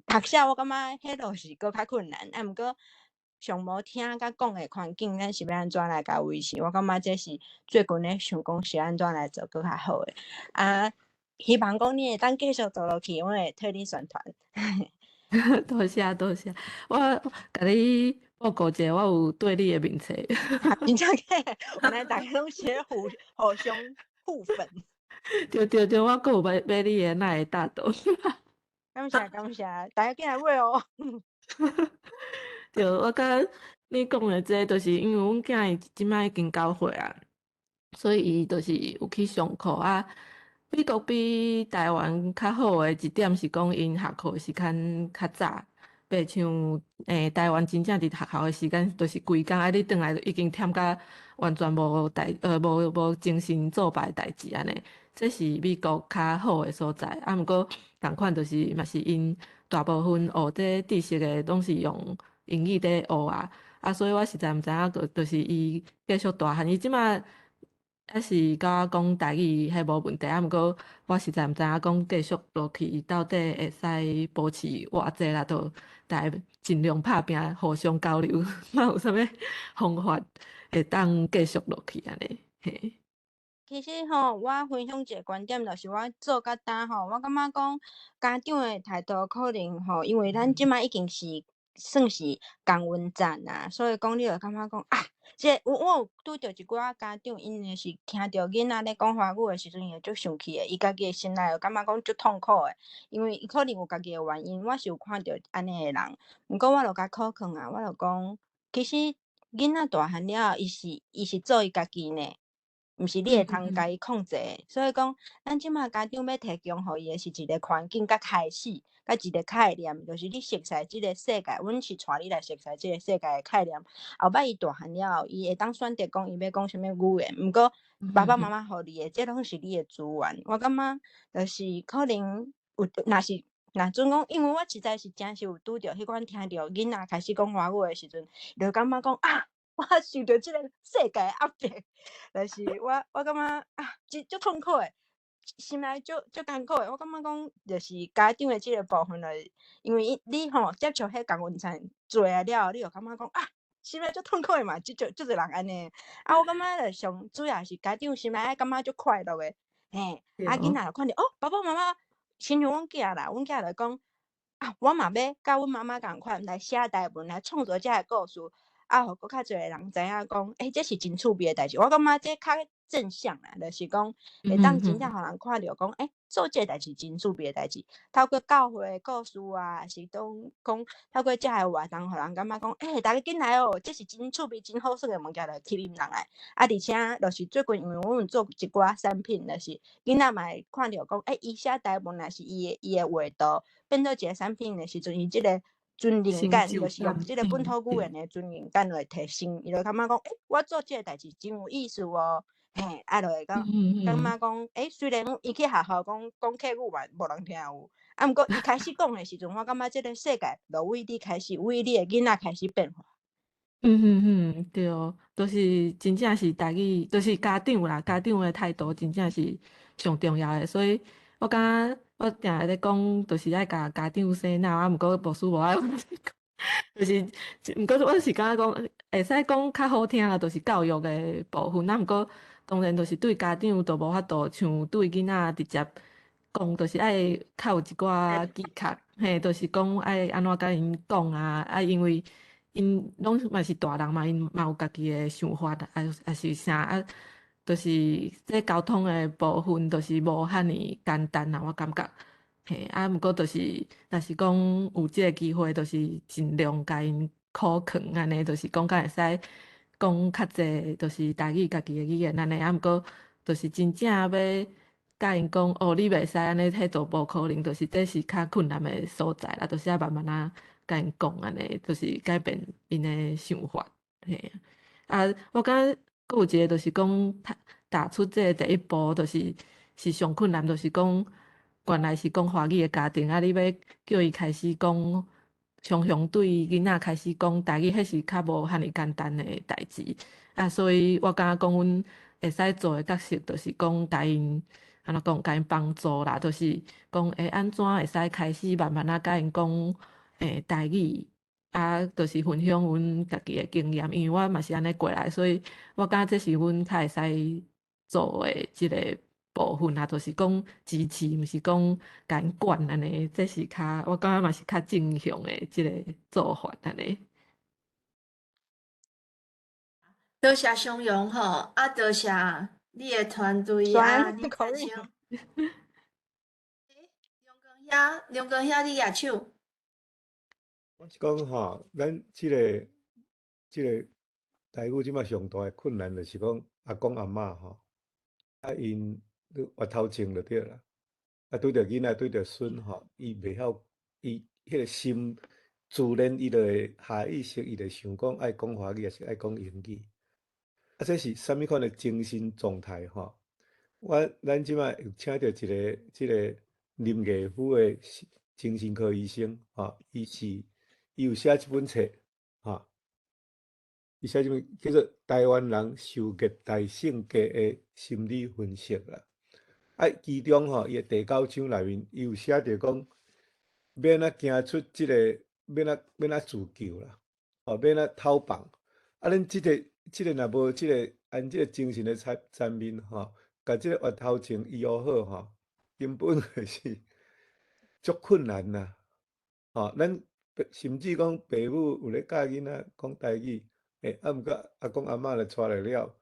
讀寫，我感覺彼落是閣較困難。啊，毋過上無聽佮講的環境，咱是欲按怎來共維持？我感覺這是最近咧想講是按怎來做閣較好的。啊，希望講你會當繼續做落去，我會替你宣傳。多謝多謝，我共你報告一下，我有綴你的面冊。真正假？原來逐家攏是互互相互粉。對對對，我閣有買買你的奈會大豆。感謝感謝，大家緊來買哦。對，我感覺你講的這個，就是因為阮囝伊這擺已經9歲啊，所以伊就是有去上課啊。美國比台灣較好的一點是講，𪜶下課時間較早，袂像台灣真正佇學校的時間，就是規工啊，你轉來就已經忝甲完全無代無精神做別的代誌按呢。這是美國較好的所在，啊，毋過仝款就是嘛是𪜶大部分學這知識的攏是用英語佇學啊，啊，所以我實在毋知影，就是伊繼續大漢，伊這馬猶是共我講台語，彼無問題，啊，毋過我實在毋知影講繼續落去，伊到底會使保持偌濟啦，就逐家盡量拍拚，互相交流，看有啥物方法會當繼續落去按呢，嘿。其實吼，我分享一個觀點，就是我做甲今吼，我感覺講家長的態度可能吼，因為咱這馬已經是算是同溫層啊，所以講你會感覺講啊，這個，我有拄著一寡家長，𪜶若是聽著囡仔咧講華語的時陣，伊會足生氣的，伊家己的心內會感覺講足痛苦的，因為伊可能有家己的原因，我是有看著按呢的人，毋過我就共考勸啊，我就講，其實囡仔大漢了後，伊是做伊家己呢。毋是你會通共伊控制的，所以講，咱這馬家長欲提供予伊的是一個環境佮開始，佮一個概念，就是你熟悉這個世界，阮是帶你來熟悉這個世界的概念。後擺伊大漢了後，伊會當選擇講伊欲講啥物語言，毋過爸爸媽媽予你的，這攏是你的資源。我感覺就是可能有，若是若準講，因為我實在是誠實有拄著彼款聽著囡仔開始講華語的時陣，就感覺講啊，我受著這個世界的壓迫，就是我感覺啊，真足痛苦的，心內足足艱苦的。我感覺講，就是家長的這個部分，就是因為你吼接觸彼同溫層濟啊了後，你就感覺講啊，心內足痛苦的嘛，足足足濟人按呢。啊，我感覺就上主要是家長心內愛感覺足快樂的，嘿，啊，囡仔就看著哦，爸爸媽媽，親像阮囝啦，阮囝就講啊，我嘛欲佮阮媽媽仝款來寫台文，來創作這个故事。啊，予閣較濟人知影講，欸，這是真趣味的代誌。我感覺這較正向啦，就是講會當真正予人看著講，欸，做這个代誌真趣味的代誌。透過教會的故事啊，還是當講透過這个活動，予人感覺講，欸，逐家緊來哦，這是真趣味、真好耍的物件，來吸引人來。啊，而且就是最近，因為阮有做一寡產品，就是囡仔嘛會看著講，欸，伊寫台文，抑是伊的畫圖變做一個產品的時陣，伊這個尊榮感，就是用這個本土語言的尊榮感來提升，伊就感覺講，欸，我做這個代誌真有意思哦，嘿，啊，就會講感覺講，欸，雖然伊去學校講講客語嘛，無人聽有，啊，毋過伊開始講的時陣，我感覺這個世界就為你開始，為你的囡仔開始變化。嗯嗯嗯，對，就是真正是台語，就是家長啦，家長的態度真正是上重要的，所以我感覺我定定咧講，就是愛共家長洗腦，啊，毋過牧師無愛阮講，就是，毋過我是感覺講，會使講較好聽啦，就是教育的部分，啊，毋過當然就是對家長就無法度像對囡仔直接講，就是愛較有一寡技巧，嘿，就是講愛按怎共𪜶講啊，啊，因為𪜶攏嘛是大人嘛，𪜶嘛有家己的想法，啊，抑是啥啊，就是這溝通的部分，就是無遐爾簡單啦，我感覺，嘿，啊，毋過就是，若是講有這个機會，就是盡量共𪜶考勸按呢，就是講敢會使講較濟，就是台語家己的語言按呢，啊，毋過就是真正欲共𪜶講，哦，你袂使按呢，彼就無可能，就是這是較困難的所在啦，就是愛慢慢仔共𪜶講按呢，就是改變𪜶的想法，嘿啊，我感覺閣有一個就是講，踏出這個第一步，就是是上困難，就是講原來是講華語的家庭，啊，你欲叫伊開始講，常常對囡仔開始講台語，彼是較無遐爾簡單的代誌。啊，所以我感覺講，阮會使做的角色，就是講共𪜶按怎講，共𪜶幫助啦，就是講會按怎會使開始慢慢仔共𪜶講台語。啊，就是分享阮家己的經驗，因為我嘛是按呢過來，所以我感覺這是阮較會使做的這個部分啊，就是講支持，毋是講共𪜶管按呢，這是較我感覺嘛是較正向的這個做法按呢。多謝雙陽吼，啊，多謝你的團隊啊，你先生。梁光兄，梁光兄，你舉手。我是講吼，咱這個台語這馬上大的困難，就是講阿公阿嬤吼，啊𪜶越頭前就對啦，啊拄著囡仔拄著孫吼，伊袂曉，伊彼個心自然伊就會下意識，伊就想講愛講華語，抑是愛講英語。啊，這是啥物款的精神狀態吼？咱這擺有請著一個這個林藝夫的精神科醫生，吼，伊有寫一本冊，吼，伊寫這本叫做《台灣人受虐待性格的心理分析》啦。啊，其中吼，伊的第九章內面，伊有寫著講，欲按怎行出這個，欲按怎自救啦，哦，欲按怎透放。啊，恁這個若無這個按這個精神的層面吼，共這個源頭症醫好吼，根本就是足困難啦。吼，咱甚至講爸母有咧教囡仔講台語，啊，毋過阿公阿嬤來帶來了，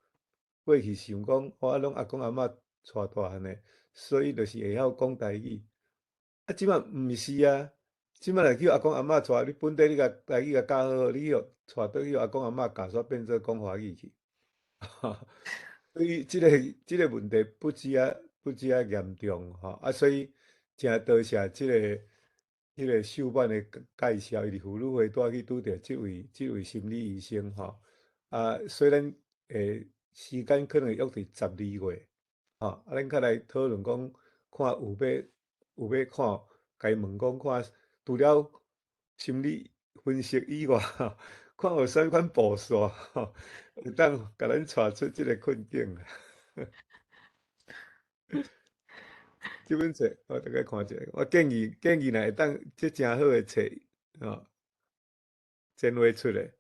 過去想講，我攏阿公阿嬤帶大漢的，所以就是會曉講台語。啊，這擺毋是啊，這擺若叫阿公阿嬤帶，你本底你共台語共教好好，你予帶轉去予阿公阿嬤教，煞變做講華語去。所以這個問題不止啊嚴重吼，啊，所以誠多謝這個秀曼的介紹，伊佇婦女會拄仔去拄著這位心理醫生吼，啊，所以咱時間可能會約佇12月，吼，啊，咱較來討論講，看有欲看，共伊問講看，除了心理分析以外，看有啥物款步數，吼，會當共咱帶出這個困境。這本冊我大概看一下，我建議若會當這誠好的冊，吼，前畫出來。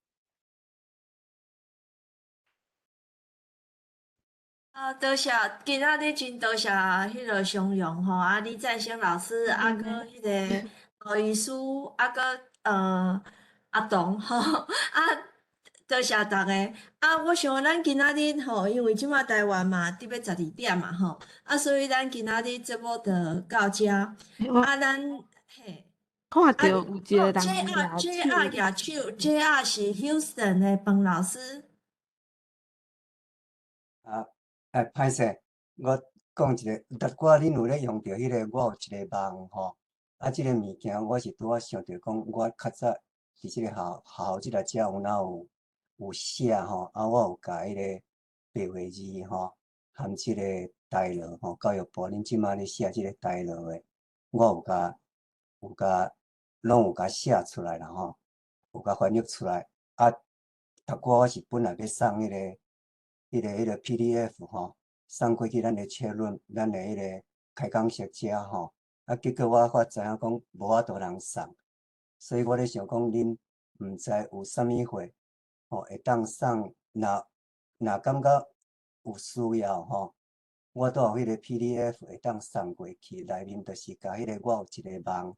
啊，多謝，今仔日真多謝彼個松陽吼，啊，李在生老師，啊，閣彼個侯醫師，啊，閣阿董吼，啊，多謝逐家。啊，我想咱今仔日吼，因為這馬台灣嘛，佇欲12點嘛吼，啊，所以咱今仔日節目就到這。啊，咱嘿，看著有一個人 J R 舉手，J R 是 Houston 的彭老師。啊，歹勢，我講一個，逐寡恁有咧用著彼個，我有一個網吼，啊，這個物件我是拄仔想著講，我較早佇這個學校這個遮有哪有寫吼，啊，我有共彼個白話字吼，含這個台羅吼，教育部恁這馬咧寫這個台羅的，我有共攏有共寫出來啦吼，有共翻譯出來。啊，逐寡我是本來欲送彼個 PDF 吼，送過去咱的 chat room，咱的彼個開講室遮吼，啊，結果我發知影講無法度通送，所以我咧想講，恁毋知有啥物貨吼會當送，若感覺有需要吼，我都有彼個 PDF 會當送過去，內面就是共彼個我有一個網，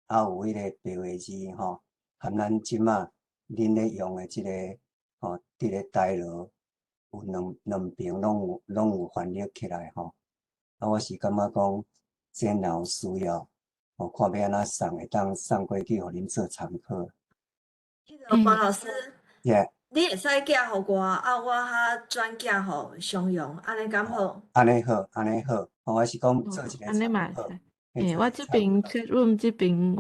啊有彼個白話字吼，含咱這馬恁咧用的這個吼，佇咧台羅有兩邊攏有翻譯起來吼。啊，我是感覺講，這若有需要，吼，看欲按怎送，會當送過去予恁做參考。彼個黃老師， Yeah. 你會使寄予我，啊，我較轉寄予松陽，按呢敢好？按呢好，按呢好，我是講做一個按呢嘛參考。嘿，我這邊 chat room 這邊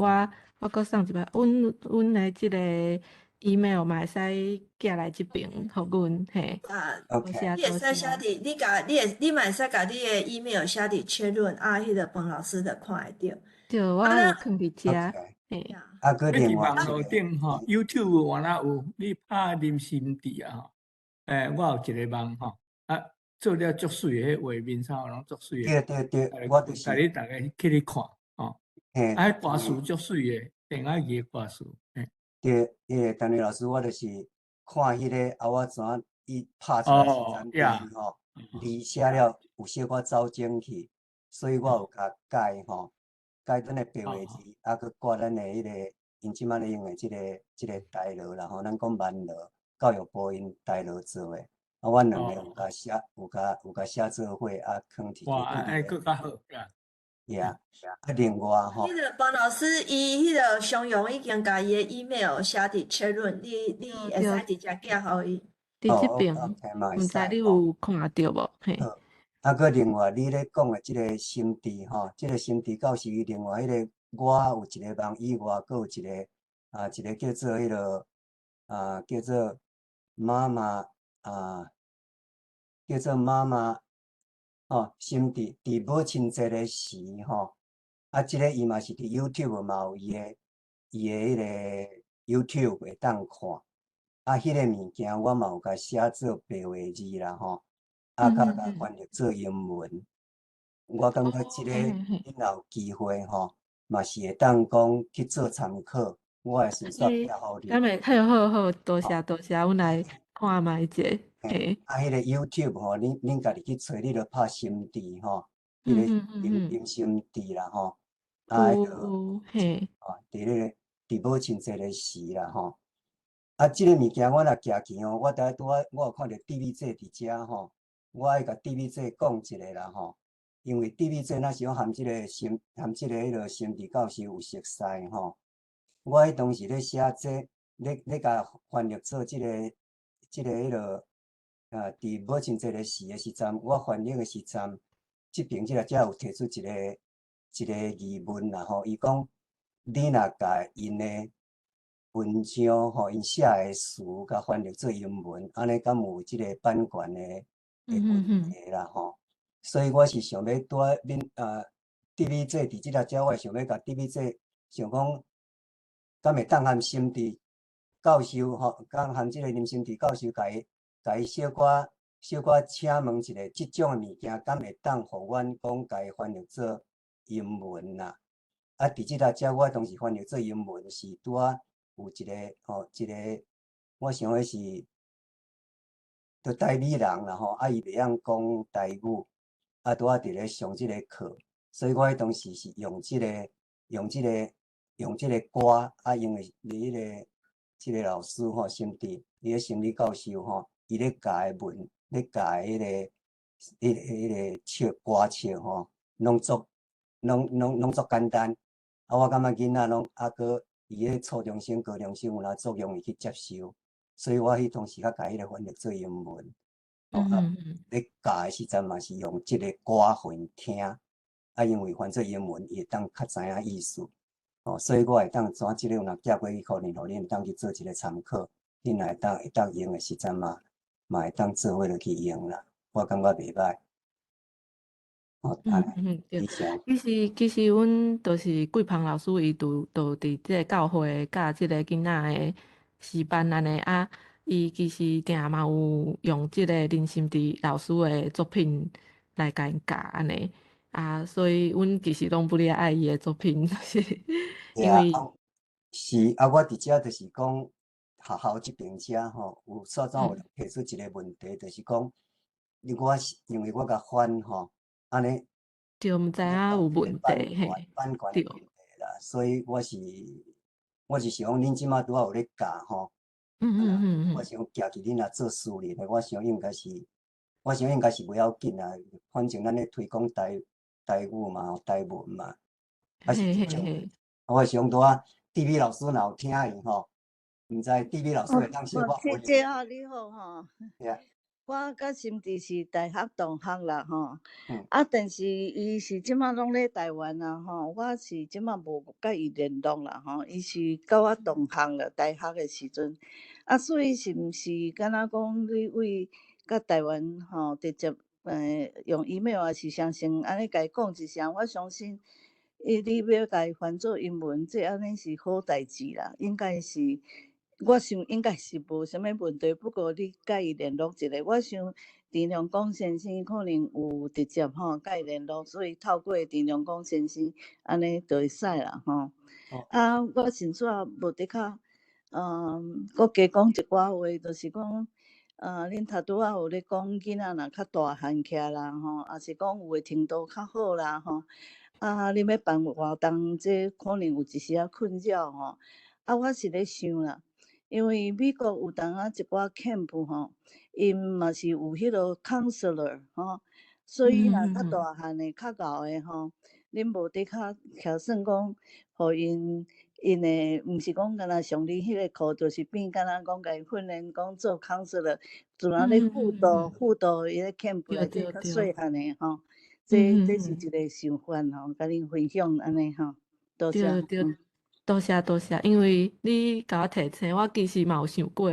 我閣送一擺，阮的這個 email 嘛會使寄來這邊，予阮嘿。啊， OK。你會使寫佇，你共你會你嘛會使共你的 email 寫佇 chat room，啊，彼個彭老師就看會著。對，我有囥佇遮。嘿。啊，閣你另外佇網路頂吼，YouTube 原來有，你拍林心智啊吼，我有一個網吼，啊，做了足媠的彼畫面啥攏足媠的。對對對，我就是。共你逐家去咧看，吼。嘿。啊，彼歌詞足媠的，電仔字的歌詞，嘿。對，彼個陳瑞老師，我就是看彼個啊，我怎伊拍出來時陣吼，字寫了有小可走精去，所以我有共改吼，改咱的白話字，啊，閣掛咱的彼個𪜶這馬咧用的這個台羅啦吼，咱講萬羅教育部𪜶台羅做的，啊，阮兩個有共寫，有共寫做伙，啊，囥佇。哇，按呢閣較好，呀，啊，另外吼，彼個彭老師，伊彼個松陽已經共伊的 email 寫佇 chat room，你會使直接寄予伊。佇這邊，毋知你有看著無？嘿。啊，閣另外，你咧講的這個心智吼，這個心智教師，另外彼個我有一個網以外，閣有一個啊，一个叫做彼个啊，叫做媽媽啊，叫做媽媽吼，心智佇母親節的時吼，啊，這个伊嘛是佇 YouTube 嘛有伊的彼个 YouTube 會當看。啊，彼个物件我嘛有共寫做白話字啦吼，啊，佮共翻譯做英文。我感覺這个恁若有機會吼，嘛是會當講去做參考。我會順紲寄予你。敢會好好好，多謝多謝，阮來看覓者。嘿。啊，彼個 YouTube 吼，恁家己去揣，你著拍心智吼，彼個林心智啦吼，啊，彼個，哦，佇彼個佇母親節的時啦吼。啊，這个物件我若寄去吼，我拄仔拄仔我有看著弟妹姐佇遮吼，我愛共弟妹姐講一下啦吼。因為弟妹姐若是講含這个心含這个彼落心智教授有熟似吼。我彼當時咧寫這，咧共翻譯做這个這个彼落啊，佇母親節的時的時陣，我翻譯的時陣，這邊這个才有提出一個疑問啦吼。伊講，你若共𪜶的文章吼，𪜶寫的詞共翻譯做英文，按呢敢有這个版權的問題啦吼？所以我是想欲拄仔恁啊，弟妹姐佇這个遮，我會想欲共弟妹姐想講，敢會當含心智教授吼，敢含這个林心智教授共伊共伊小可小可請問一下，這種的物件敢會當予阮講共伊翻譯做英文啦？啊，佇這个遮我當時翻譯做英文是拄仔有一個吼，一個我想的是，就台語人啦吼，啊伊袂曉講台語，啊拄仔佇咧上這个課，所以我彼當時是用這个用這个用這个歌，啊因為你彼个這个老師吼，心智伊个心理教授吼，伊咧教的文，咧教的彼个彼个彼个唱歌唱吼，攏足攏足簡單，啊我感覺囡仔攏啊閣伊咧初中生、高中生有哪足容易去接受，所以我彼當時較共彼个翻譯做英文，啊，咧教的時陣嘛是用這个歌予𪜶聽，啊，因為翻做英文，伊會當較知影意思，哦，所以我會當怎這个有若寄過去，可能予恁會當去做一個參考，恁若會當用的時陣嘛會當做伙落去用啦，我感覺袂䆀。哦，嗯，對，其實，阮就是桂芳老師，伊就佇這个教會教這个囡仔的詩班按呢啊，伊其實定嘛有用這个林心智老師的作品來共𪜶教按呢啊，所以阮其實攏不哩愛伊的作品，就是因為是啊，我佇遮就是講學校這邊遮吼，有煞怎有提出一個問題，就是講，我是因為我共翻吼。按呢，對，毋知影有問題嘿，版權的問題啦，所以我是想講，恁這馬拄仔有咧教吼，我想寄去恁若做私人的，我想應該是袂要緊啦，反正咱咧推廣台語嘛，台文嘛，啊是這種。我想拄仔地理老師若有聽伊吼，毋知地理老師會當小可姐姐吼，你好吼。對。我佮心智是大學同學啦吼，啊，但是伊是這馬攏咧台灣啊吼，我是這馬無佮伊聯絡啦吼，伊是佮我同學啦，大學的時陣，啊，所以是毋是敢若講你為佮台灣吼直接用 email 還是啥先按呢共伊講一聲，我相信伊你欲共伊翻做英文，這按呢是好代誌啦，應該是。我想應該是無啥物問題，不過你佮伊聯絡一下，我想陳良光先生可能有直接吼佮伊聯絡，所以透過陳良光先生按呢就會使啦吼。啊，我先煞無得較，閣加講一寡話，就是講，恁頭拄仔有咧講囡仔若較大漢起來啦吼，抑是講有的程度較好啦吼，啊，恁欲辦活動，這可能有一時仔困擾吼。啊，我是咧想啦。因為美國有當仔一寡 camp 吼，𪜶嘛是有彼個 counselor 吼，所以若較大漢的、較𠢕的吼，恁無得較徛算講，予𪜶𪜶的，毋是講干焦上恁彼個課，就是變敢若講共𪜶訓練講做 counselor，自然咧輔導伊個 camp 內底較細漢的吼，這是一個想法吼，共恁分享按呢吼，多謝。對對。多謝多謝，因為你共我提醒，我其實嘛有想過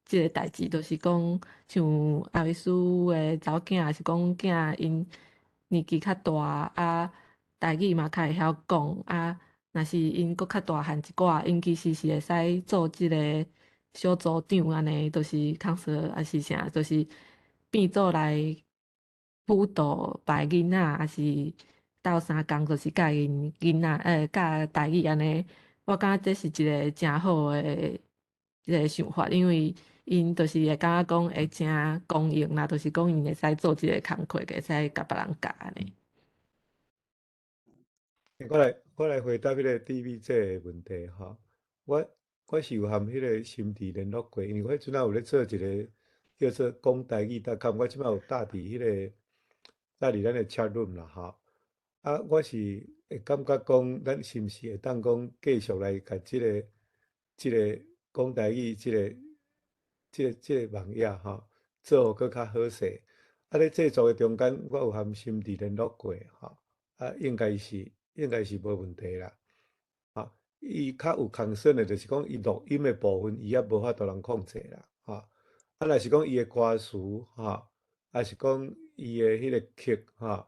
這个代誌，就是講像阿醫師的查某囝，抑是講囝𪜶年紀較大啊，台語嘛較會曉講啊，若是𪜶閣較大漢一寡，𪜶其實是會使做這个小組長按呢，就是 counselor 抑是啥，就是變做來輔導別囡仔，抑是鬥相共，就是教𪜶囡仔，教台語按呢。我感覺這是一个誠好的一个想法，因為𪜶就是會感覺講會誠光榮啦，就是講𪜶會使做這个工課，會使共別人教按呢。我來回答彼个 DVJ 的問題吼。我是有和彼个心智聯絡過，因為我彼陣仔有咧做一个叫做講台語 .com，我這擺有搭佇彼个搭佇咱的 chat room 啦吼。啊，我是會感覺講，咱是毋是會當講繼續來共這個講台語這個網頁吼，做予閣較好勢。啊，咧製作的中間，我有和心智聯絡過吼，啊，應該是無問題啦。吼，伊較有 concern 的，就是講伊錄音的部分，伊猶無法度通控制啦，吼。啊，若是講伊的歌詞，吼，抑是講伊的彼个曲，吼，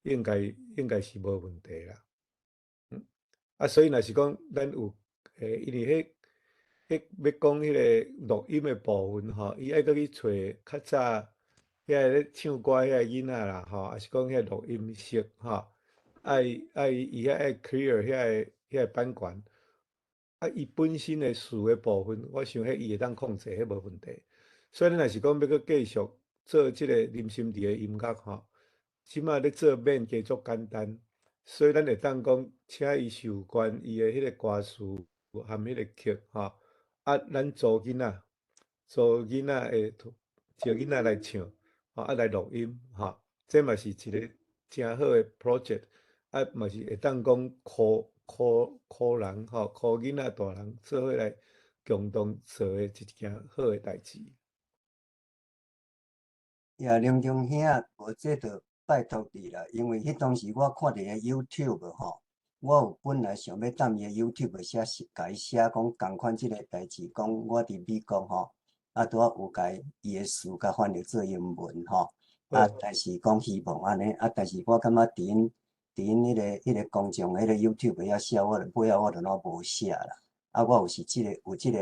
應該是無問題啦。啊，所以若是講咱有，因為彼欲講彼个錄音的部分吼，伊愛閣去揣較早遐个咧唱歌遐个囡仔啦，吼，抑是講遐錄音室，吼，愛伊遐愛 clear 遐個版權。啊，伊本身的詞的部分，我想彼伊會當控制，彼無問題。所以咱若是講欲閣繼續做這个林心智的音樂吼，這擺咧做免加足簡單，所以咱會當講，請伊授權伊的彼个歌詞含彼个曲吼，啊，咱組囡仔會招囡仔來唱，吼，啊來錄音，吼，這嘛是一个誠好的 project，啊嘛是會當講箍箍箍人吼，箍囡仔大人做伙來共同做的一件好的代誌。也林中兄，無這就拜託你啦，因為彼當時我看著个 YouTube 吼，我有本來想欲踮伊个 YouTube 寫，共伊寫講仝款這个代誌，講我佇美國吼，啊拄仔有共伊个詞共翻譯做英文吼，啊，但是講希望按呢，啊，但是我感覺佇𪜶彼個公眾彼個 YouTube 遐寫，我就尾仔我就攏無寫啦。啊，我有是這个有這個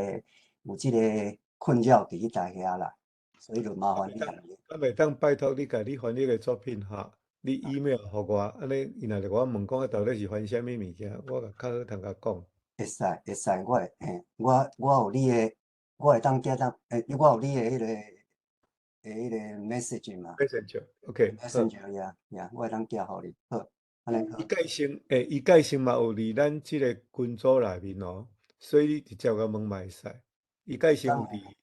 有這个困擾佇彼搭遐啦，所以就麻煩你。啊，袂當拜託你共你翻譯的作品吼，你 email 予我，按呢伊若是我問講啊，到底是翻啥物物件，我較較好通共講。會使會使，我會嘿，我有你的，我會當寄當，我有你的彼個 message 嘛？message，OK。 message yeah，我會當寄予你，好，按呢好。伊介紹嘛有佇咱這个群組內面哦，所以你直接共問嘛會使。伊介紹有佇，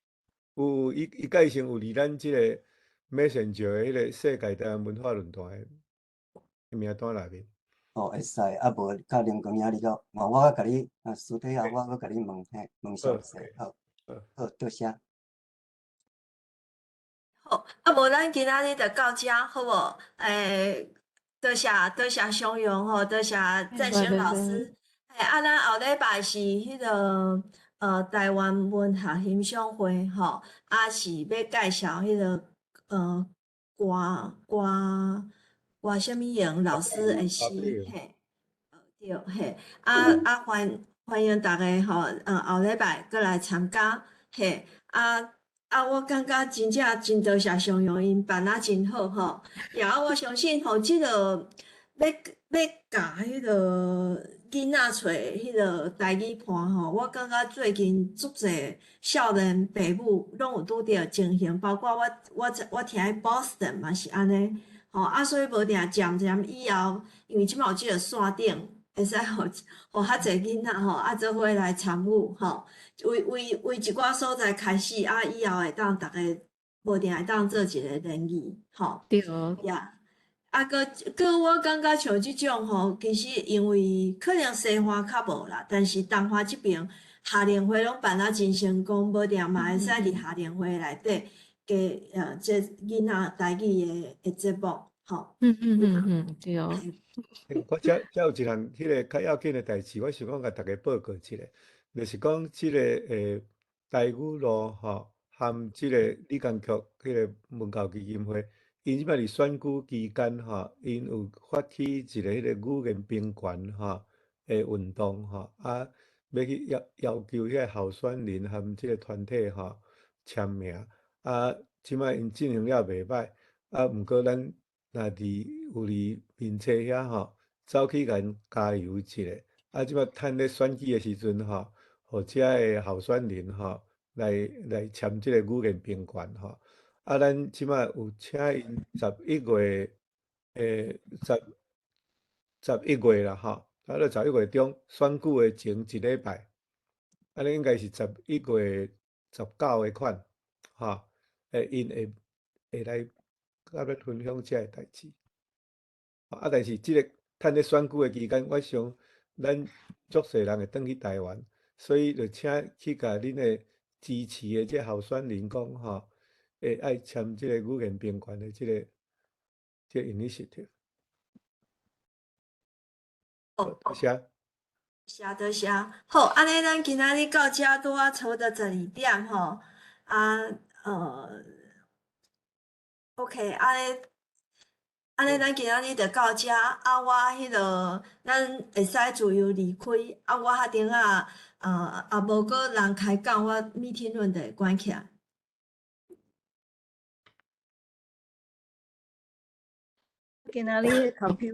有伊介紹有佇咱這个 Messenger 的彼个世界台灣文化論壇的名單內面。哦，會使，啊無較林光兄你閣，我閣共你啊私底下我閣共你問嘿，問詳細，好，好，多謝。好，啊無咱今仔日就到遮，好無？多謝多謝相容吼，多謝振興老師。啊，咱後禮拜是彼个台灣文學欣賞會吼，啊是欲介紹彼个歌歌歌啥物榮老師的詩，嘿，對，嘿，啊歡迎大家吼，後禮拜閣來參加，嘿，啊，我感覺真正真多謝相容𪜶辦啊真好吼，也啊我相信吼，這个欲欲共彼个囡仔揣彼个台語伴吼，我感覺最近足濟少年爸母攏有拄著情形，包括我聽 Boston 嘛是按呢，吼啊，所以無定漸漸以後，因為這擺有這个線頂，會使予較濟囡仔吼啊做伙來參與吼，為為一寡所在開始啊，以後會當逐家無定會當做一个聯誼吼。對。 Yeah。啊，閣我感覺像這種吼，其實因為可能西岸較無啦，但是東岸這爿夏令會攏辦啊真成功，無定嘛會使佇夏令會內底加這囡仔台語的節目。吼。嗯，對。我遮有一項彼个較要緊的代誌，我想講共大家報告一下，就是講這个台語路吼，含這个李江菊彼个文教基金會，𪜶這擺佇選舉期間吼，𪜶有發起一个彼个語言平權吼的運動吼，啊，欲去要求彼个候選人含這个團體吼簽名，啊，這擺𪜶進行了袂䆀，啊，毋過咱若佇有佇面冊遐吼，走去共𪜶加油一下，啊，這擺趁咧選舉的時陣吼，予遮的候選人吼來簽這个語言平權吼，啊，咱這擺有請𪜶11月，十一月啦吼，啊，咧十一月中選舉的前一禮拜，按呢應該是11月19的款，吼，𪜶會來共咱分享這个代誌。啊，但是這个趁咧選舉的期間，我想咱足濟人會轉去台灣，所以就請去共恁的支持的這候選人講吼，會愛簽這個語言平權的這個 initiative。多謝。謝多謝。好，按呢咱今仔日到遮拄仔差不多12點吼，啊，OK，按呢，咱今仔日就到遮。啊，我彼落咱會使自由離開。啊，我較陣仔，啊，無閣人開講，我 meeting room 就會關起來。今仔日 computer